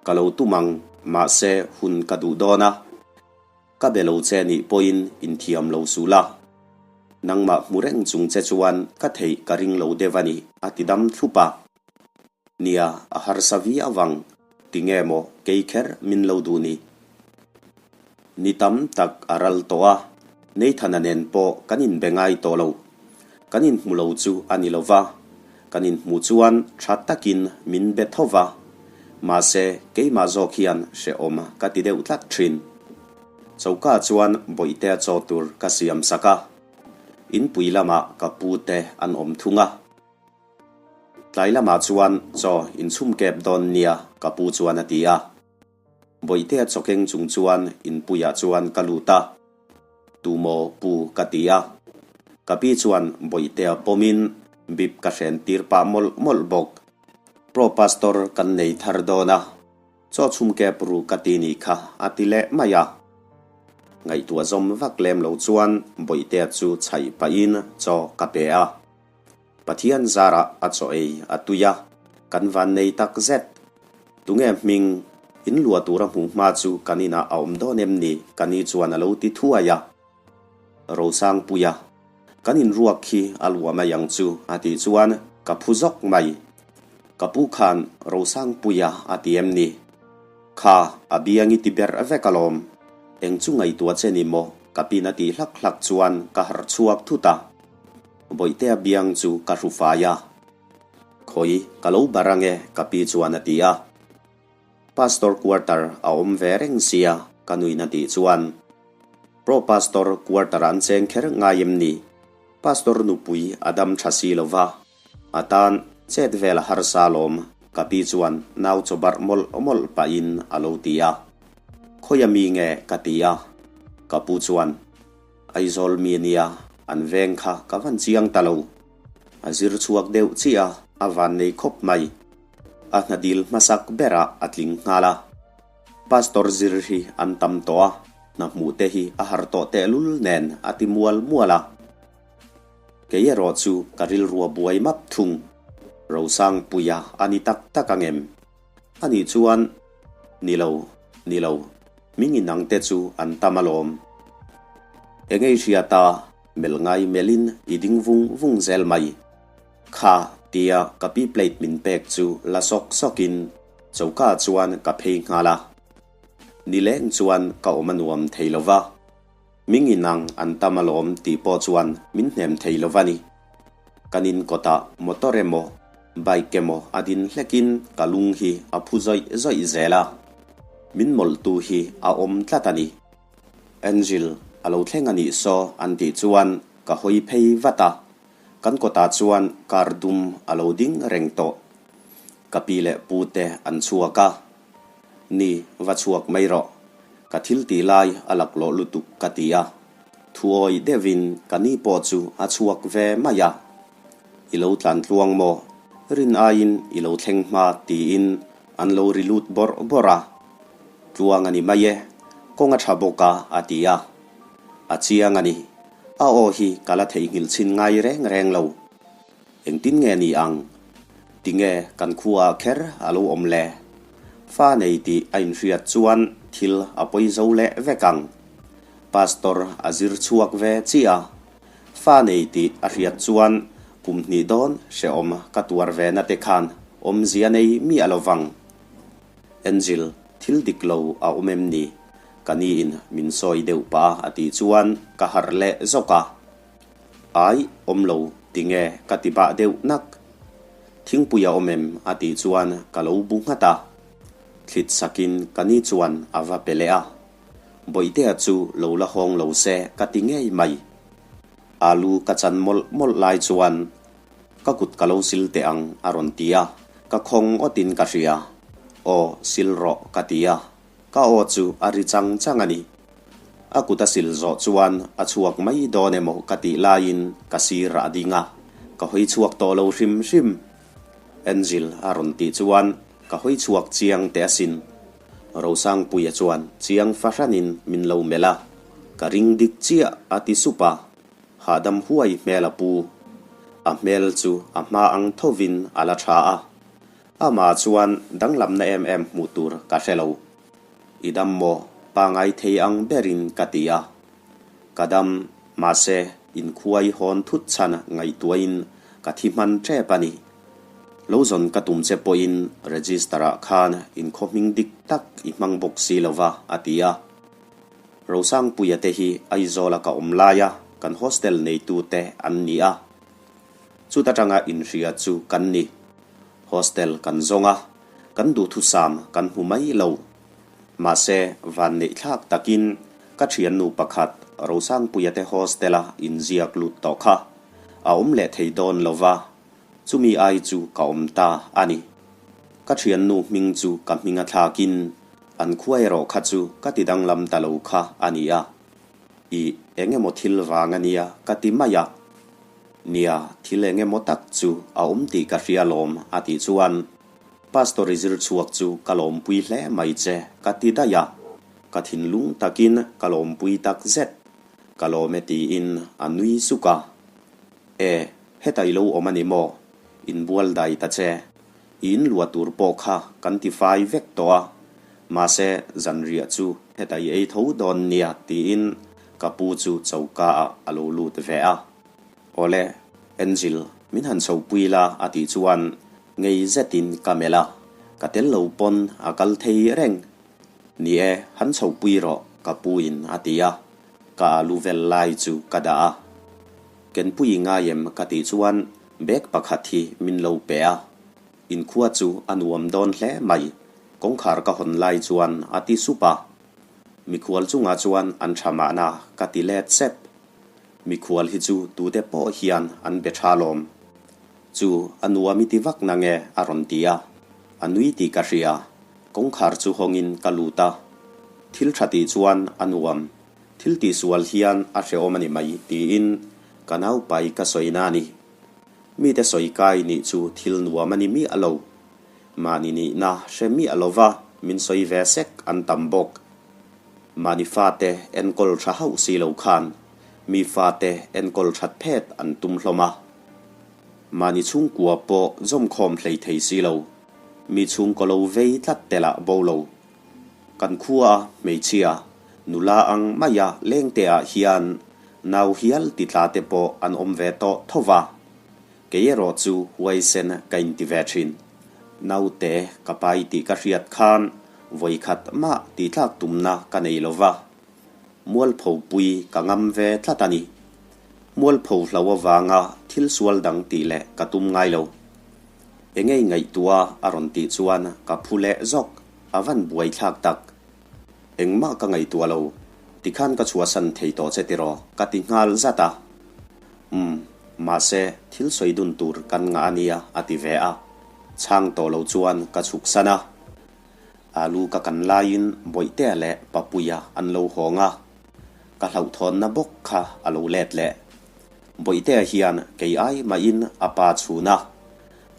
Ka lo tum ang, mahse hun ka duh dawn a. Ka be lo che nih pawhin inthiam lo suh la. Nangmah hmu reng chung che chuan ka theih ka ring lo deuh a ni, a ti dam thlup a. Nia, a harsa viau ang, tinge maw kei kher min lo duh ni? Ni tam tak a ral tawh a, Nathan-a nen pawh kan inbe ngai tawh lo. Kan inhmu lo chu a ni lo va, kan inhmuh chuan tha takin min be tho va, mahse keimah zawk hian hrehawm ka ti deuh tlat thin. Choka chuan Bawihtea chaw tur ka siam sak a, inpui lamah ka pute an awm thung a. Tlai lamah chuan chaw inchhum kep dawn nia ka pu chuan a ti a. Bawihtea chawkeng chung chuan inpuiah chuan ka lut a, Tumaw pu ka ti a. Ka pi chuan Bawihtea pawmin bip ka hren tir pah mawlh mawlh bawk. Pro Pastor kan nei thar dawn a, chaw chhum kep ru ka ti nih kha a ti leh mai a. Ngaihtuah zawm vak lem lo chuan Bawihtea chu chhaih pahin chaw ka pe a. Pathian zarah a chaw ei a tui a, kan van nei tak zet. Tunge hming, in luah tura hmuh hma chu kan inah a awm dawn em ni? Ka ni chuan a lo ti thuai a. Rosangpuia, Kan inruak khi a luah mai ang chu a tih chuan ka phu zawk mai. Ka pu khan Rosangpuia a ti em ni? Kha, a biang i ti ber vek alawm. Eng chu ngaihtuah che ni maw? Ka pin a tih hlak hlak chuan ka harh chhuak thut a. Bawihtea biang chu ka hru fai a. Khawi, ka lo bar ange ka pi chuan a ti a. Pastor quarter a awm ve reng sia ka nuin a tih chuan Pro Pastor quarter an cheng kher ngai em ni? Pastor nupui a dam tha si lo va, a tan chet vel a harsa alawm ka pi chuan nau chaw barh mawlh mawlh pahin a lo ti a. Khawi a mi nge ka ti a, ka pu chuan Aizawl mi ania an veng kha ka van chiang ta lo. A zir chhuak deuh chiah a, a van nei khawp mai. A hna dil hmasak berah a tling nghal a. Pastor zir hi an tam tawh a, hna hmuh te hi a har tawh tehlul nen a ti mual mual a. Kei erawh chu ka rilrua buai map thung. Rosangpuia a ni tak tak ang em? A nih chuan, Ni lo, ni lo, hming inang te chu an tam alawm. Eng ei hria ta, melh ngai melhin i ding vung vung zel mai. Kha tia ka pi plate min pek chu la sawk sawkin choka chuan ka phei nghal a. Nileng chuan ka awm a nuam thei lo va, ming inang an tam alawm tih pawh chuan min hnem thei lo va ni. Kan in kawtah motor emaw bike emaw a din hlekin ka lung hi a phu zawih zawih zel a, min mawlhtu hi a awm tlat a ni. Angel a lo thleng a nih saw an tih chuan ka hawi phei vat a, Kan kawtah chuan car dum a lo ding reng tawh. Ka pi leh pu te an chhuak a. Ni, va chhuak mai rawh. Ka thil tih lai a laklawh lutuk ka ti a. Thuawi deuhin ka ni pawh chu a chhuak ve mai a. I lo tlan tluang maw? Rin aiin i lo thleng hma tiin an lo ri lut bawrh bawrh a. Tluang a ni mai e, kawng a tha bawk a a ti a. A chiang a ni. A aw hi ka la theihnghilh chhin ngai reng reng lo. Engtin nge ni ang? Tinge kan khuaah kher a lo awm le? Fa nei tih a inhriat chuan thil a pawi zo leh vek ang. Pastor a zir chhuak ve chiah a. Fa nei tih a hriat chuan kum hnih dawn hrehawm ka tuar ve na te khan awmzia nei miah lo vang. Angel, thil dik lo a awm em ni? Ka niin min sawi deuh pah a tih chuan ka harh leh zawk a. Ai, awm lo, tinge ka ti bah deuh nak. Thingpui a awm em? a tih chuan ka lo bu nghat a. Thlit sakin ka ni chuan a va pe leh a. Bawihtea chu lo la hawng lo se ka ti ngei mai. Alu ka chan mawlh mawlh lai chuan Ka kut ka lo sil teh ang a rawn ti a, ka khawng awtin ka hria. Aw, sil rawh ka ti a, ka aw chu a ri chang chang a ni. A kut a sil zawh chuan a chhuak mai dawn emaw ka tih laiin ka sir a ding a, ka hawi chhuak tawh lo hrim hrim. Angel a rawn tih chuan ka hawi chhuak chiang teh asin. Rosangpuia chuan chiang fahranin min lo melh a, ka ring dik chiah a ti sup a. Hahdam huai hmel a pu. A hmel chu a hma ang thovin a la tha a. Amah chuan danglamna em em hmuh tur ka hre lo. I dam maw? Pangai thei ang berin ka ti a. Ka dam, mahse inkhuai hawn thut chhan ngaihtuahin ka thi hman tep a ni. Lo zawn ka tum che pawhin register-ah khan inkhaw hming dik tak i hmang bawk si lo va, a ti a. Rosangpuia te hi Aizawla ka awm laia kan hostel neitute an ni a, chuta tanga inhria chu kan ni. Hostel kan zawng a, kan duhthusam kan hmu mai lo. Mahse, vanneih thlak takin ka thiannu pakhat Rosangpuia te hostel-a inziak lut tawh kha a awm leh thei dawn lo va, chumi ai chu ka awm ta a ni. Ka thiannu hming chu ka hming a thlakin An khua erawh kha chu ka ti danglam ta lo kha a ni a. Ih, eng emaw thil vang a nia ka ti mai a. Nia, thil eng emaw tak chu a awm tih ka hria lawm a tih chuan Pastor i zir chhuak chu ka lawmpui hle mai che ka ti daih a. Ka thinlung takin ka lawmpui tak zet. Ka lawm e tiin a nui suk a. E, heta i lo awm a ni maw? Inbual dai ta che. I inluah tur pawh kha kan ti fai vek tawh a, mahse zanriah chu heta i ei tho dawn nia tiin ka pu chu choka ah a lo lut ve a. Awle, Angel, min han chhopui la a tih chuan ngei zetin ka melh a, ka tel lo pawn a kal thei reng. Ni e, han chhopui rawh ka pu in a ti a, ka alu vel lai chu ka dah a. Kenpui i ngai em ka tih chuan bag pakhat hi min lo pe a, inkhua chu a nuam dawn hle mai, kawngkhar ka hawn lai chuan a ti sup a. Mikhual chungah chuan an tha mahna ka ti let sep. Mikhual hi chu tute pawh hian an be tha lawm. Chu a nuam i ti vak na nge a rawn ti a, a nui tih ka hria, kawngkhar chu hawngin ka lut a. Thil tha tih chuan a nuam, thil tihsual hian a hrehawm a ni mai tiin ka naupai ka sawi na a ni. Mite sawi kai nih chu thil nuam a ni miah lo. Mahni nihna hre miah lova min sawi ve sek an tam bawk. Mahni fate enkawl tha hauh si lo khan mi fate enkawl that phet an tum hlawm a. Mahni chhungkua pawh zawmkhawm hlei thei si lo, mi chhungkaw lo vei tlat te lah bo lo. Kan khua hmeichhia, nula ang maia lengte ah hian nau hial ti tla te pawh an awm ve tawh tho va. Kei erawh chu huaisen ka inti ve thin. Naute ka pai tih ka hriat khan vawikhat mah tihtlak tumna ka nei lo va, mualpho pui ka ngam ve tlat a ni. Mualpho hlo avanga thil sual dang tih leh ka tum ngai lo. Engei ngaihtuah a rawn tih chuan ka phu leh zawk, a van buaithlak tak. Engmah ka ngaihtuah lo, tikhan ka chhuahsan thei tawh che tiraw? ka ti nghal zat a. Umm, mahse thil sawi dun tur kan ngah a nia a ti ve a. Chhang tawh lo chuan ka chhuk san a. Alu ka kan laiin Bawihtea leh Papuia an lo hawng a. Ka hlauhthawnna bawk kha a lo let leh. Bawihtea hian kei ai mahin a pa chhun a.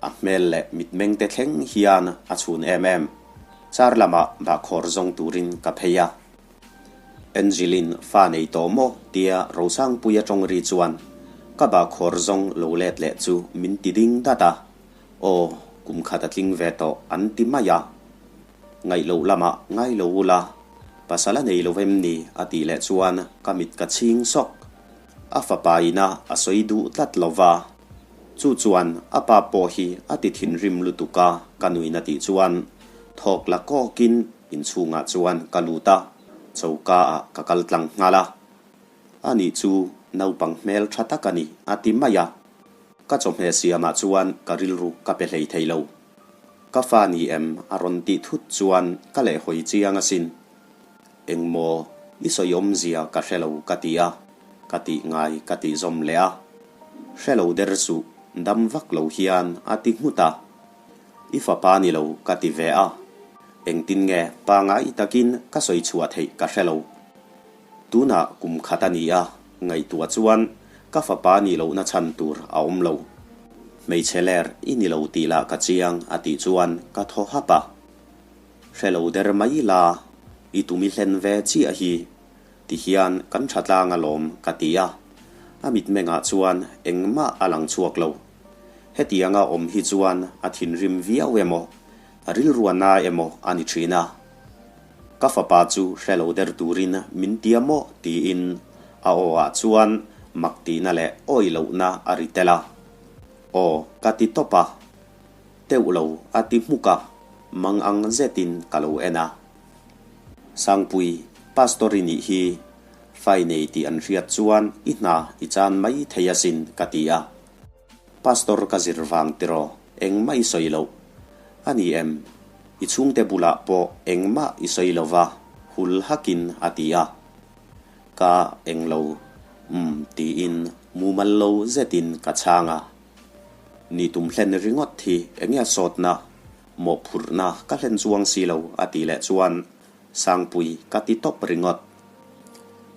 A hmel leh mitmeng te thleng hian a chhun em em. Car lamah bahkhawr zawng turin ka phei a. Angeline fa nei tawh maw? tia Rosangpuia tawng ri chuan ka bahkhawr zawng lo let leh chu min ti ding dat a. Aw, kum khat a tling ve tawh an ti mai a. Ngaih loh lamah ngai lo ula, pasal a nei lo em ni? a tih leh chuan ka mit ka chhing sawk. A fapa ina a sawi duh tlat lo va. Chu chuan a pa pawh hi a ti thinrim lutuk a, ka nuin a tih chuan thawk la kawkin inchhungah chuan ka lut a, choka ah ka kal tlang nghal a. Ani chu naupang hmel tha tak a ni a ti mai a. Ka chawhmeh siamah chuan ka rilru ka pe hlei thei lo. Ka fa ni em a rawn tih thut chuan ka lehhawi chiang asin. Engmaw i sawi awmzia ka hre lo ka ti a, ka tih ngai ka tih zawm leh a. Hre lo der suh, dam vak lo hian a ti nghut a. I fapa ni lo ka ti ve a. Engtin nge pangai takin ka sawi chhuah theih ka hre lo. Tunah kum khat a ni a, ngaihtuah chuan ka fapa nih lohna chhan tur a awm lo. Hmeichhe ler i ni lo tih lah ka chiang a tih chuan ka thaw hap a. Hre lo der mai la, i tum i hlen ve chiah hi. Ti hian kan tha tlang alawm ka ti a, a mitmengah chuan engmah a lang chhuak lo. Hetianga awm hi chuan a thinrim viau emaw, a rilrua na emaw a ni thin a. Ka fapa chu hre lo der turin min tia maw tiin a aw ah chuan mak tihna leh awi lohna a ri tel a. Aw ka ti tawp a. Teuh lo a ti hmuk a, mang ang zetin ka lo en a. Sangpui, Pastor i nih hi, fai nei tih an hriat chuan i hna i chan mai thei asin ka ti a. Pastor ka zir vang tiraw engmah i sawi loh. A ni em? I chhungte bulah pawh engmah i sawi lo va, hul hakin a ti a. Ka englo, umm tiin mumal lo zetin ka chhang a. Ni tum hlen ringawt hi enge a sawtna, mawhphurhna ka hlen chuang si lo a tih leh chuan Sangpui ka ti tawp ringawt.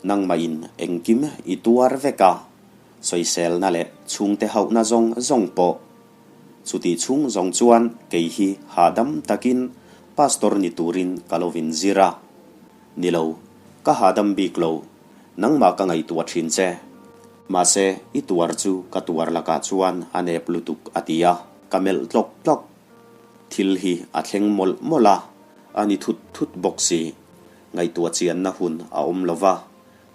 Nangmahin engkim i tuar vek a, sawiselna leh chhungte hauhna zawng zawng pawh. Chutih chhung zawng chuan kei hi hahdam takin pastor ni turin ka lo inzir a. Ni lo, ka hahdam bik lo, nangmah ka ngaihtuah thin che. Mahse, i tuar chu ka tuar lakah chuan a nep lutuk a ti a, ka melh tlawk tlawk. Thil hi a thleng mawlh mawlh a, a ni thut thut bawk si. Ngaihtuah chianna hun a awm lo va,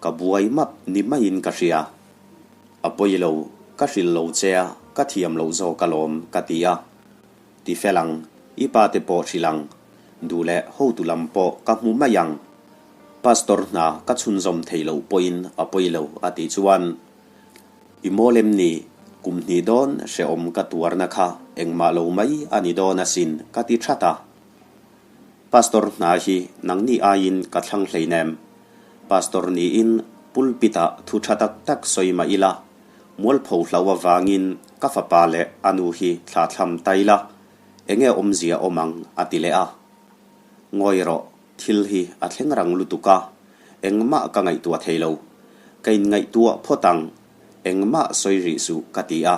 ka buai map ni maiin ka hria. A pawi lo, ka hrilh lo che a, ka thiam loh zawk alawm ka ti a. Ti fel ang, i pa te pawh hrilh ang, duh leh hotu lam pawh ka hmu mai ang. Pastor hna ka chhunzawm thei loh pawhin a pawi lo a tih chuan, I mawl em ni? Kum hnih dawn hrehawm ka tuarna kha engmah lo mai a ni dawn asin ka ti that a. Pastor hna hi nangni aiin ka thlang hleinem. Pastor niin pulpit-ah thu tha tak tak sawi mah ila, mualpho hlau avangin ka fapa leh a nu hi thla thlam ta ila, enge awmzia awm ang a ti leh a. Ngawi rawh, thil hi a thleng rang lutuk a, engmah ka ngaihtuah thei lo. Ka inngaihtuah phawt ang, engmah sawi rih suh ka ti a.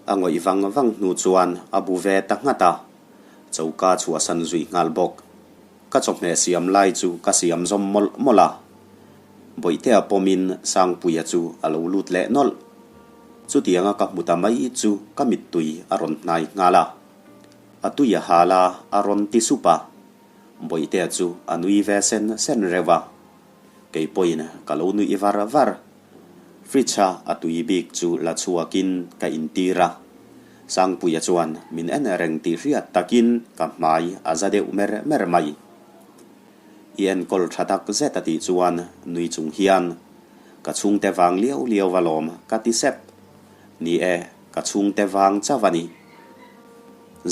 A ngawih vang vang hnu chuan a bu ve ta nghat a, choka chhuahsan zui nghal bawk. Ka chawhmeh siam lai chu ka siam zawm mawlh mawlh a. Bawihtea pawmin Sangpuia chu a lo lut leh nawlh. Chutianga ka hmu ta mai chu ka mittui a rawn hnai nghal a. A tui a hal a, a rawn ti sup a. Bawihtea chu a nui ve sen sen reuh a. Kei pawhin ka lo nuih var var. Fridge-a a tui bik chu la chhuakin ka intir a. Sangpuia chuan min en reng tih hriat takin ka hmai a za deuh mer mer mai. I enkawl tha tak zet a tih chuan nui chung hian ka chhungte vang liau liau alawm ka ti sep. Ni e, ka chhungte vang chauh a ni.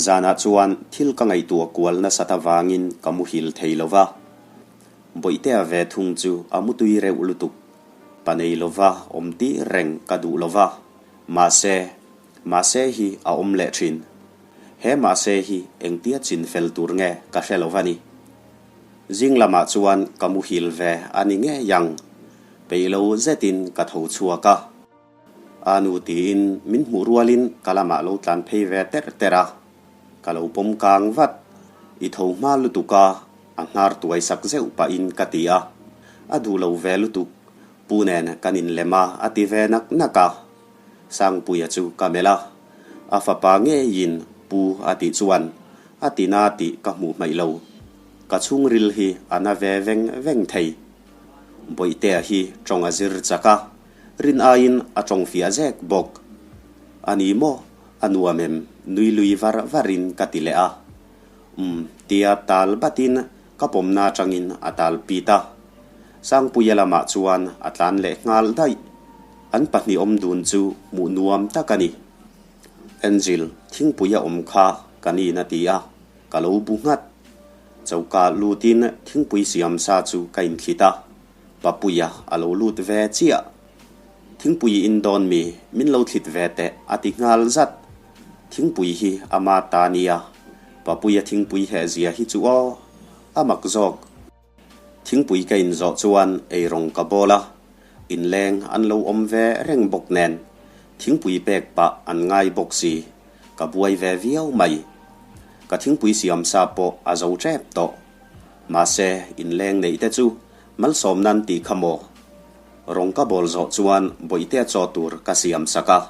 Zanah chuan thil ka ngaihtuah kual nasat avangin ka muhil thei lo va. Bawihtea ve thung chu a mutui reuh lutuk. Pa nei lova awm tih reng ka duh lova, mahse, mahse hi a awm leh thin. He mahse hi engtia chin fel tur nge ka hre lova ni. Zing lamah chuan ka muhil ve a ni ngei ang, peih lo zetin ka tho chhuak a. A nu tiin min hmuh rualin ka lamah lo tlan phei ve terh terh a, ka lo pawm kang vat. I tho hma lutuk a, a hnar tuai sak zeuh pahin ka ti a. A duh lo ve lutuk, pu nen kan inlem a a ti ve nak nak a. Sangpuia chu ka melh a, a fapa ngeiin pu a tih chuan a ti na tih ka hmuh hmaih lo. Ka chhungril hi a na ve veng veng thei. Bawihtea hi tawng a zir chak a, Rin aiin a tawng fiah zek bawk. A ni maw? A nuam em? Nui lui var varin ka ti leh a. Umm, tia tal batin ka pawmna atangin a tal pit a. Sangpuia lamah chuan a tlan leh nghal daih. An pahnih awm dun chu hmuh nuam tak a ni. Angel, thingpui a awm kha ka nin a ti a, ka lo bu nghat. Choka lutin thingpui siam sa chu ka inthlit a. Papuia a lo lut ve chiah. Thingpui in dawn mi, min lo thlit ve teh a ti nghal zat. Thingpui hi ama ta nia. Papuia thingpui heh zia hi chu aw, a mak zawk. Thingpui ka in zawh chuan eirawng ka bawl a, inleng an lo awm ve reng bawk nen, thingpui pek pah an ngai bawk si, ka buai ve viau mai. Ka thingpui siam sa pawh a zo tep tawh. Mahse, inleng neih te chu malsawm nan tih kha maw? Rawng ka bawl zawh chuan Bawihtea chaw tur ka siam sak a.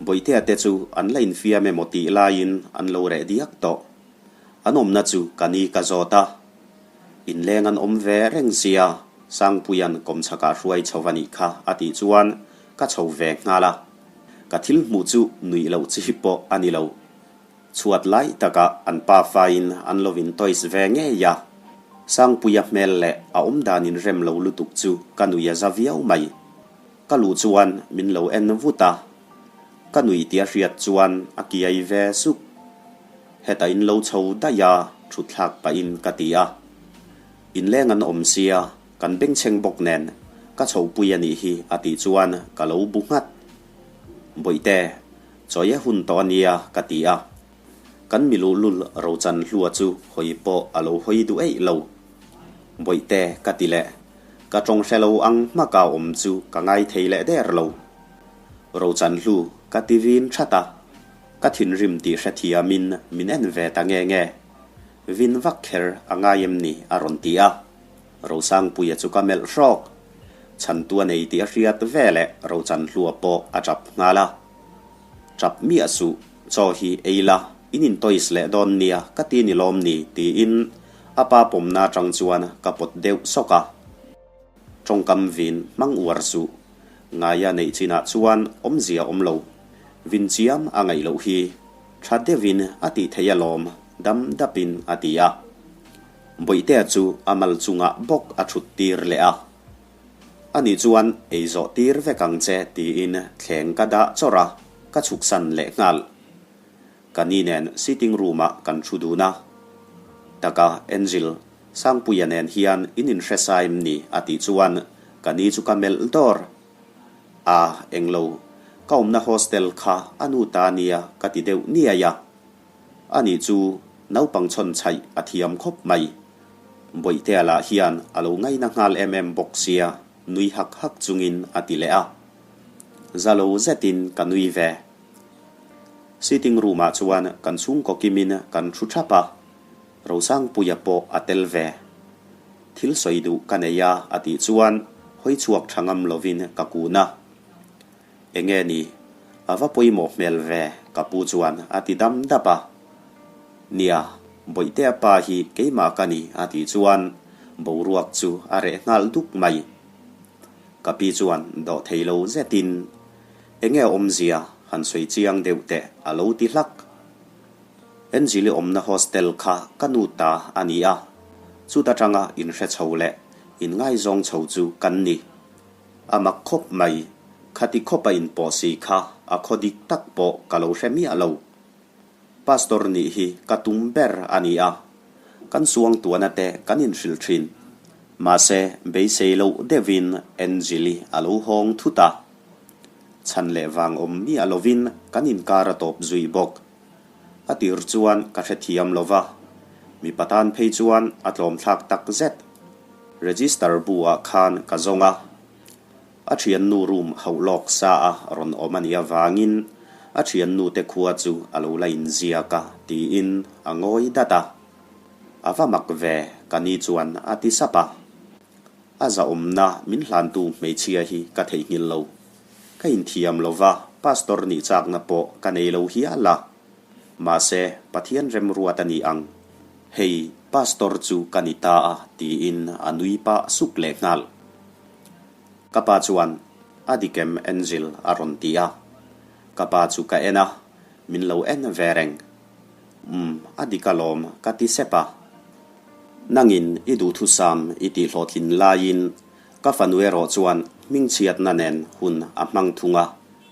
Bawihtea te chu an la infiam emaw tih laiin an lo reh diak tawh. An awmna chu ka ni ka zawt a. Inleng an awm ve reng sia, Sangpuia'n kawmchhakah hruai chho a nih kha a tih chuan ka chho ve nghal a. Ka thil hmuh chu nuih loh chi pawh a ni lo. Chhuat lai takah an pa fain an lo in toys ve ngei a, Sangpuia hmel leh a awm dan in rem lo lutuk chu ka nui a za viau mai. Ka luh chuan min lo en vut a, ka nui tia hriat chuan a kiai ve suk. Heta in lo chho daih a, thutthlak pahin ka ti a. Inleng an awm sia, kan bengchheng bawk nen ka chhohpui a nih hi a tih chuan ka lo bu nghat. Bawihte, Chawi a hun tawh a nia ka ti a. Kan mi luhlul Rochan hlua chu hawi pawh a lo hawi duh eih lo. Bawihte ka ti leh, ka tawng hre lo ang hmaka awm chu ka ngai thei leh der lo. Rochan hlu ka ti vin that a, ka thinrim tih hrethiamin min en ve ta nge nge. Vin vak kher a ngai em ni a rawn ti a. Rosangpuia chu ka melh hrawk. Chhantu a nei tih a hriat veleh Rochanhlua pawh a tap nghal a. Tap miah suh, chaw hi ei la, in intois leh dawn nia ka ti ni lawm ni tiin a pa pawmna atang chuan ka pawt deuh sawk a. Tawngkam vin hmang uar suh, ngaia neih chinah chuan awmzia awm lo, vin chiam a ngaih loh hi tha deuhin a tih theih alawm dam dapin a ti a. Bawihtea chu a mal chungah bawk a thut tir leh a. Ani chuan ei zawh tir vek ang che tiin thleng ka dah chawrh a, ka chhuksan leh nghal. Ka ni nen sitting room ah kan thu dun a. Taka Angel, Sangpuia nen hian in inhre sa em ni a tih chuan ka ni chu ka melh dawr. A, englo, ka awmna hostel kha a nu ta nia ka ti deuh niai a. Ani chu naupang chhawn chhaih a thiam khawp mai. Bawihtea lah hian a lo ngaina nghal em em bawk sia, nui hak hak chungin a ti leh a. Za lo zetin ka nui ve. Sitting room ah chuan kan chhungkaw kimin kan thu thap a, Rosangpuia pawh a tel ve. Thil sawi duh ka nei a a tih chuan hawi chhuak tha ngam lovin ka kun a. Enge ni? A va pawimawh hmel ve, ka pu chuan a ti dam dap a. Nia, Bawihtea pa hi keimah ka ni a tih chuan boruak chu a reh nghal duk mai. Ka pi chuan dawh thei lo zetin, Enge awmzia han sawi chiang deuh teh a lo ti hlak. Angeli awmna hostel kha ka nu ta a ni a, chuta tanga inhre chho leh inngaizawng chho chu kan ni. A mak khawp mai, khati khawpa inpawh si kha a khaw dik tak pawh ka lo hre miah lo. Pastor nih hi ka tum ber a ni a, kan suangtuahna te kan inhrilh thin. Mahse, beisei loh deuhin Angeli a lo hawng thut a. Chhan leh vang awm miah lovin kan inkar a tawp zui bawk. A tir chuan ka hrethiam lo va, mipa tan phei chuan a tlawmthlak tak zet. Register bu ah khan ka zawng a, a thiannu room hauh lawk sa a rawn awm a nih avangin a thiannu te khua chu a lo la inziak a tiin a ngawi dat a. A va mak ve ka ni chuan a ti sap a. A zahawmna min hlantu hmeichhia hi ka theihnghilh lo. Ka inthiam lo va, pastor nih chakna pawh ka nei lo hial a. Mahse, Pathian remruat a ni ang. Hei, pastor chu ka ni ta a, tiin a nui pah suk leh nghal. Ka pa chuan, A dik em, Angel? a rawn ti a. Ka pa chu ka en a, min lo en ve reng. Umm, a dik alawm, ka ti sep a. Nangin i duhthusam i tihhlawhtlin laiin Ka fanu erawh chuan hmingchhiatna nen hun a hmang thung a,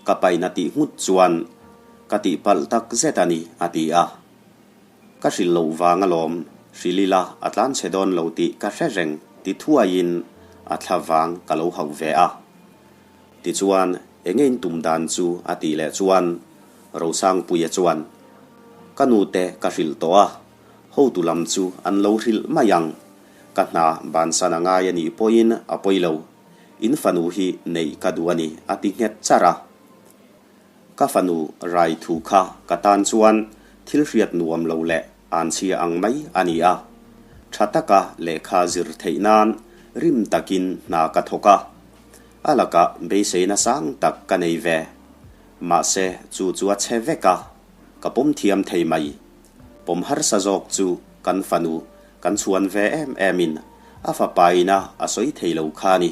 ka pain a tih nghut chuan ka tihpalh tak zet a ni, a ti a. Ka hrilh loh vang alawm, hrilh ila a tlanchhe dawn lo tih ka hre reng ti thuaiin a thla vang ka lo hauh ve a. Tichuan, enge in tum dan chu a tih leh chuan Rosangpuia chuan, Ka nute ka hrilh tawh a, hotu lam chu an lo hrilh mai ang. Ka hna bansan a ngai a nih pawhin a pawi lo. In fanu hi neih ka duh a ni, a ti nghet charh a. Ka fanu rai thu kha ka tan chuan thil hriat nuam lo leh anchhia ang mai a ni a. Tha taka lehkha zir theih nan rim takin hna ka thawk a. A lakah beiseina sang tak ka nei ve. Mahse chu chu a chhe vek a, ka pawm thiam thei mai. Pawm harsa zawk chu kan fanu kan chhuan ve em em in a fapa ina a sawi thei lo kha ni.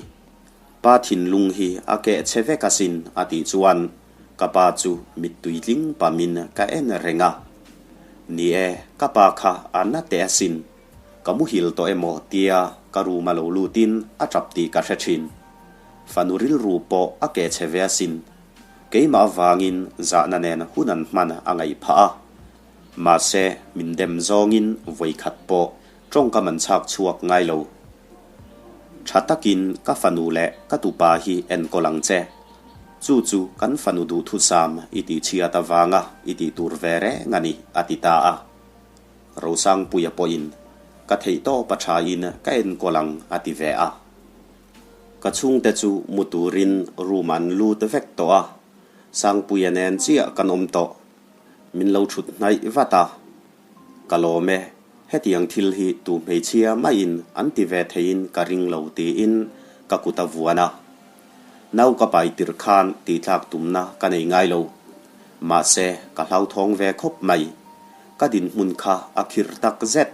Pa thinlung hi a keh che vek asin a tih chuan ka pa chu mittui tling pamin ka en reng a. Ni e, ka pa kha a na teh asin. Ka muhil tawh emaw tia ka room a lo lutin a tap tih ka hre thin. Fanu rilru pawh a keh che ve asin. Keimah avangin zahna nen hun an hman a ngaih phah a. Mahse, min dem zawngin vawikhat pawh tawngkam an chhak chhuak ngai lo. Tha takin ka fanu leh ka tupa hi enkawl ang che. Chu chu kan fanu duhthusam i tihchhiat avanga i tih tur ve reng a ni, a ti ta a. Rosangpuia pawhin, Ka theihtawp a thain ka enkawl ang, a ti ve a. Ka chhungte chu mu turin room an lut vek tawh a, Sangpuia nen chiah kan awm tawh. Min lo thut hnaih vat a, Ka lawm e. Hetiang thil hi tu hmeichhia maiin an ti ve theiin ka ring lo tiin ka kut a vuan a. Nau ka pai tirh khan tihtlak tumna ka nei ngai lo. Mahse, ka hlauthawng ve khawp mai. Ka dinhmun kha a khirh tak zet.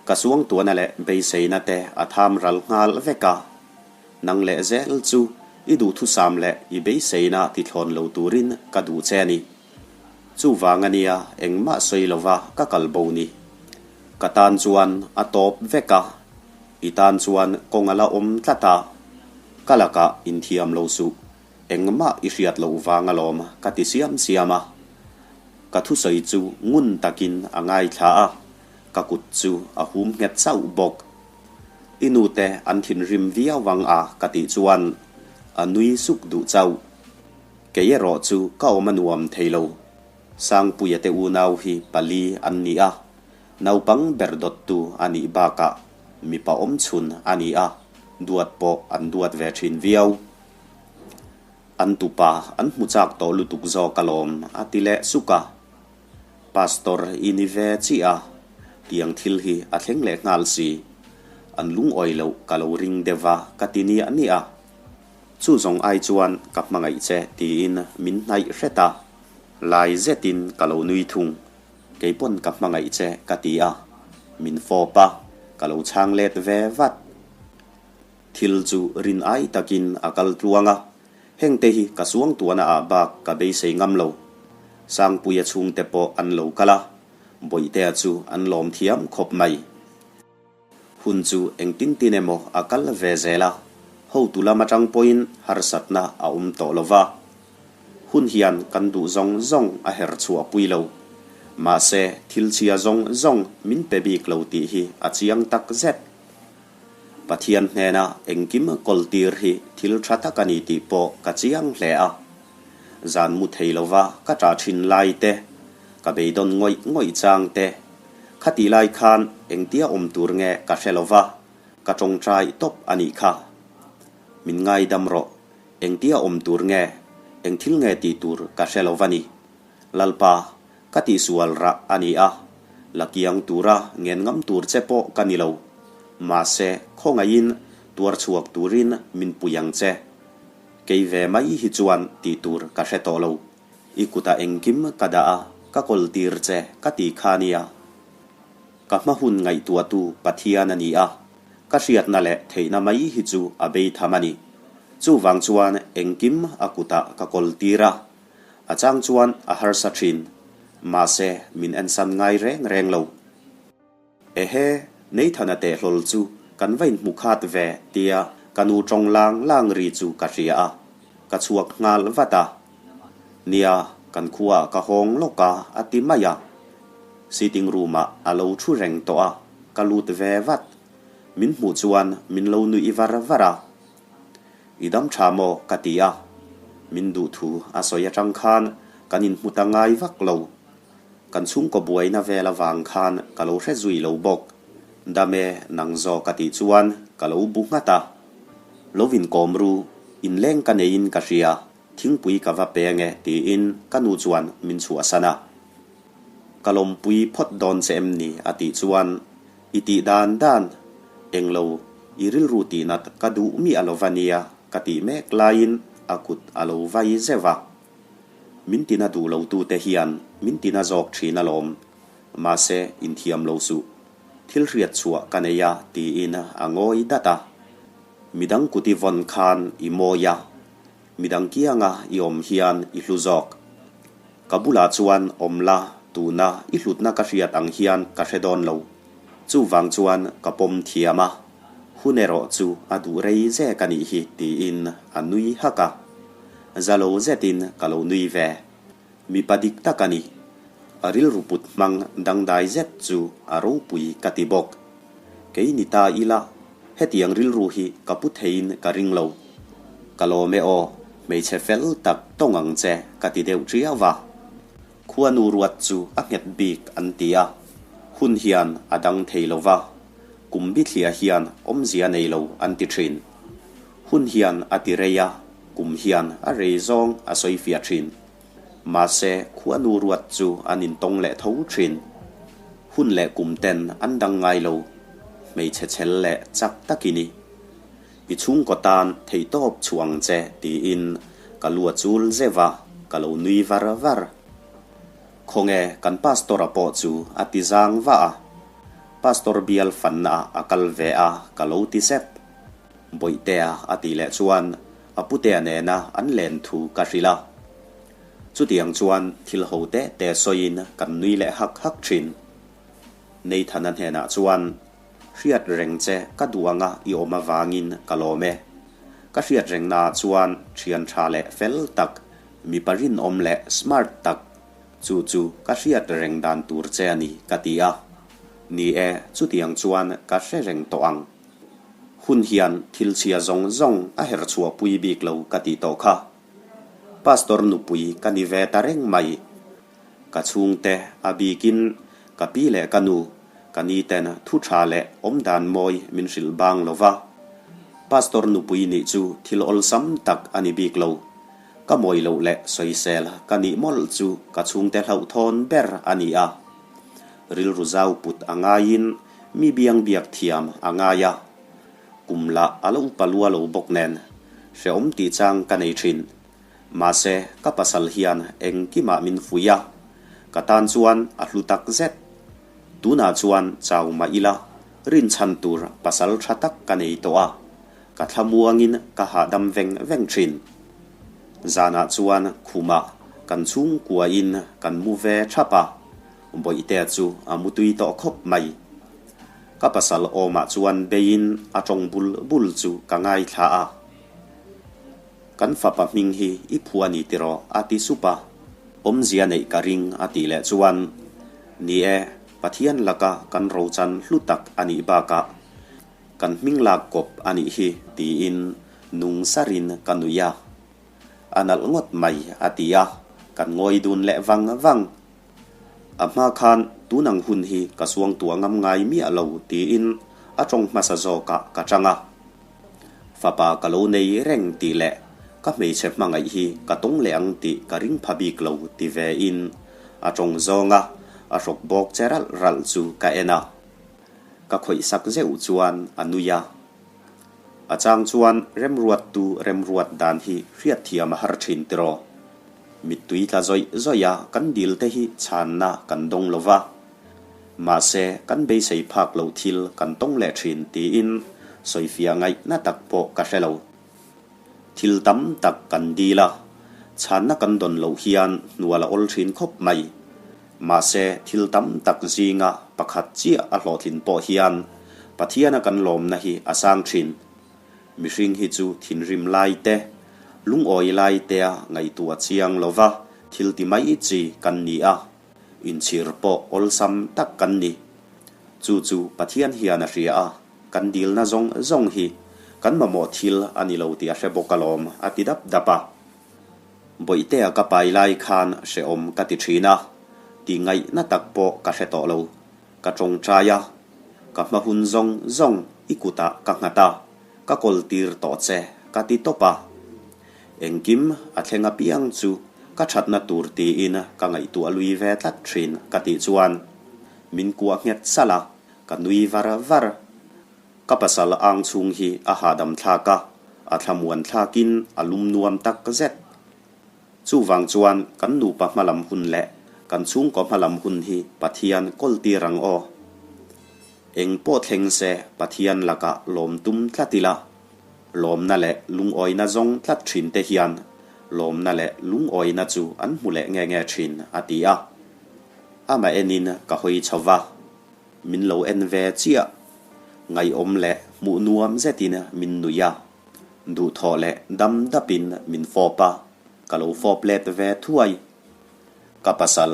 Ka suangtuahna leh beiseina te a tham ral nghal vek a. Nang leh zel chu i duhthusam leh i beiseina tithlawn lo turin ka duh che a ni. Chuvang a nia engmah sawi lova ka kal bo ni. Ka tan chuan a tawp vek a, i tan chuan kawng a la awm tlat a. Ka lakah inthiam lo suh, engmah i hriat loh vang alawm ka ti siam siam a. Ka thusawi chu ngun takin a ngaithla a, ka kut chu a hum nghet chauh bawk. I nute an thinrim viau ang a ka tih chuan a nui suk duh chauh. Kei erawh chu ka awm a nuam thei lo. Sangpuia te unau hi pali an ni a, naupang ber dawttu a nih bakah mipa awmchhun a ni a, duat pawh an duat ve thin viau. An tupa an hmu chak tawh lutuk zawk alawm a ti leh suk a. Pastor i ni ve chiah a, tiang thil hi a thleng leh nghal si. An lungawi loh ka lo ring deuh va ka ti niah niah a. Chu zawng ai chuan ka hmangaih che tiin min hnaih hret a, lai zetin ka lo nui thung. Kei pawn ka hmangaih che ka ti a, min fawp a, ka lo chhang let ve vat. Thil chu rin ai takin a kal tluang a, hengte hi ka suangtuahna ah bak ka beisei ngam lo. Sangpuia chhungte pawh an lo kal a, Bawihtea chu an lawm thiam khawp mai. Hun chu engtin tin emaw a kal ve zel a, hotu lam atang pawhin harsatna a awm tawh lo va. Hun hian kan duh zawng zawng a her chhuah pui lo. Mahse, thil chhia zawng zawng min pe bik lo tih hi a chiang tak zet. Pathian hnena engkim kawl tir hi thil tha tak a ni tih pawh ka chiang hle a. Zan mu thei lova ka ṭah ṭhin lai te, ka beidawn ngawih ngawih chang te, Khatih lai khan engtia awm tur nge ka hre lo va, ka tawngtai tawp a nih kha. Min ngaidam rawh, engtia awm tur nge, eng thil nge tih tur ka hre lo va ni. Lalpa, ka tihsual rah a ni a, la kiang tura ngen ngam tur che pawh ka ni lo. Mahse, khawngaihin tuar chhuak turin min pui ang che. Kei ve mai hi chuan tih tur ka hre tawh lo. I kutah engkim ka dah a, ka kawl tir che ka ti kha nia. Ka hma hun ngaihtuahtu Pathian a ni a, ka hriatna leh theihna mai hi chu a bei tham a ni. Chuvang chuan engkim a kutah ka kawl tir a, a chang chuan a harsa thin. Mahse, min ensan ngai reng reng lo. Ehe, Nathan-a tehlawl chu kan va inhmu khat ve tia ka nu tawng lang lang ri chu ka hria a, ka chhuak nghal vat a. Nia, kan khuaah ka hawng lawk a, a ti mai a. Sitting room-ah a lo thu reng tawh a, ka lut ve vat. Min hmuh chuan min lo nuih var var a. I dam tha maw? ka ti a. Min duh thu a sawi atang khan kan inhmu ta ngai vak lo. Kan chhungkaw buaina vel avang khan ka lo hre zui lo bawk. Dame nang zawk a tih chuan ka lo bu nghat a. Lo inkawm ru, inleng ka neiin ka hria, thingpui ka va pe ange tiin ka nu chuan min chhuahsan a. Ka lawmpui phawt dawn che em ni a tih chuan i tih dan dan, englo i rilru tihnat ka duh miah lo va nia ka tih mek laiin a kut a lo vai zeuh a. Min tina duh lo tute hian min tina zawk thin alawm. Mahse, inthiam lo suh. Thil hriat chhuah ka nei a tiin a ngawi dat a. Midang kut i vawn khan i mawi a, midang kianga i awm hian i hlu zawk. Ka bulah chuan awm la, tuna i hlutna ka hriat ang hian ka hre dawn lo. Chuvang chuan ka pawm thiam a. Hun erawh chu a duh rei zek a nih hi tiin a nui hak a. Za lo zetin ka lo nui ve. Mipa dik tak a ni. A rilru put hmang dangdai zet chu a ropui ka ti bawk. Kei ni ta ila, hetiang rilru hi ka pu theiin ka ring lo. Ka lawm e aw, hmeichhe fel tak tawng ang che ka ti deuh ṭiau va. Khuanu ruat chu a nghet bik an ti a, hun hian a dang thei lo va, kum bithliah hian awmzia nei lo an ti thin. Hun hian a ti rei a, kum hian a rei zawng a sawi fiah thin. Mahse, khuanu ruat chu an intawng leh tho thin. Hun leh kum ten an dang ngai lo, hmeichhe chhel leh chak tak i ni. I chhungkaw tan theihtawp chhuah ang che tiin ka lu a chul zeuh a, ka lo nui var var. Khawnge kan pastor-a pawh chu a ti zang vah a, pastor bial fanna ah a kal ve a ka lo ti sep. Bawihtea a tih leh chuan a putea nena an len thu ka hrilh a. Chutiang chuan thil ho te te sawiin kan nui leh hak hak thin. Nathan-a hnenah chuan, Hriat reng che ka duh anga i awm avangin ka lawm e. Ka hriat rengnaah chuan thian tha leh fel tak, mipa rinawm leh smart tak, chu chu ka hriat reng dan tur che a ni ka ti a. Ni e, chutiang chuan ka hre reng tawh ang. Hun hian thil chhia zawng zawng a herchhuahpui bik lo ka tih tawh kha. Pastor nupui ka ni ve ta reng mai. Ka chhungte a bikin ka pi leh ka nu, ka ni ten thu tha leh awmdan mawi min hrilh bang lo va. Pastor nupui nih chu thil awlsam tak a ni bik lo. Ka mawi loh leh sawisel ka nih mawlh chu ka chhungte hlauhthawn ber a ni a. Rilru zau put a ngaiin mi biang biak thiam a ngai a. Kum lah a lo upa lua lo bawk nen hrehawm tih chang ka nei thin. Mahse, ka pasal hian engkimah min fuih a, ka tan chuan a hlu tak zet. Tunah chuan chau mah ila, rinchhan tur pasal tha tak ka nei tawh a, ka thlamuangin ka hahdam veng veng thin. Zanah chuan khumah kan chhungkuain kan mu ve thap a, Bawihtea chu a mutui tawh khawp mai. Ka pasal awmah chuan beiin a tawng bul bul chu ka ngaithla a. Kan fapa hming hi i phu a ni tiraw? a ti sup a. Awmzia neih ka ring a tih leh chuan, Ni e, Pathian laka kan rochan hlu tak a nih bakah kan hming lak kawp a nih hi tiin nung sarin ka nuih a. A nalh ngawt mai a ti a, kan ngawi dun leh vang vang. A hma khan tun ang hun hi ka suangtuah ngam ngai miah lo tiin a tawng hmasa zawkah ka chang a. Fapa ka lo nei reng tih leh ka hmeichhe hmangaih hi ka tawng leh ang tih ka ring pha bik lo ti ve in a tawng zawng a, a hrawk bawk che ralh ralh chu ka en a. Ka khawih sak zeuh chuan a nui a. A chang chuan remruattu remruat dan hi hriatthiam a har thin tiraw? Mittui tla zawih zawih a kan dil te hi chhanna kan dawng lo va. Mahse, kan beisei phak lo thil kan tawng leh thin tiin sawifiah ngaihna tak pawh ka hre lo. Thil tam tak kan dil a, chhanna kan dawn loh hian hnual a awl thin khawp mai. Mahse, thil tam tak zinga pakhat chiah a hlawhtlin pawh hian Pathiana kan lawmna hi a sang thin. Mihring hi chu thinrim lai te, lungawi lai tea ngaihtuah chiang lova thil ti mai chi kan ni a, inchhir pawh awlsam tak kan ni. Chu chu Pathian hian a hria a, kan dilna zawng zawng hi kan mamawh thil a ni lo tih a hre bawk alawm a ti dap dap a. Bawihtea ka pai lai khan hrehawm ka ti thin a, tih ngaihna tak pawh ka hre tawh lo. Ka tawngtai a, ka hma hun zawng zawng i kutah ka nghat a, ka kawl tir tawh che ka ti tawp a. Engkim a thleng apiang chu ka thatna tur tiin ka ngaihtuah lui ve tlat thin ka tih chuan min kuah nghet salh a, ka nui var var. Ka pasal ang chhung hi a hahdam thlak a, a thlamuan thlakin a lum nuam tak zet. Chuvang chuan kan nupa hmalam hun leh kan chhungkaw hmalam hun hi Pathian kawltir ang aw. Eng pawh thleng se Pathian lakah lawm tum tlat ila, lawmna leh lungawina zawng tlat thin te hian lawmna leh lungawina chu an hmu leh nge nge thin, a ti a. Amah enin ka hawi chho va, min lo en ve chiah. Ngaihawm leh hmuh nuam zetin min nuih a. Duhthawh leh dam dapin min fawp a, ka lo fawp let ve thuai. Ka pasal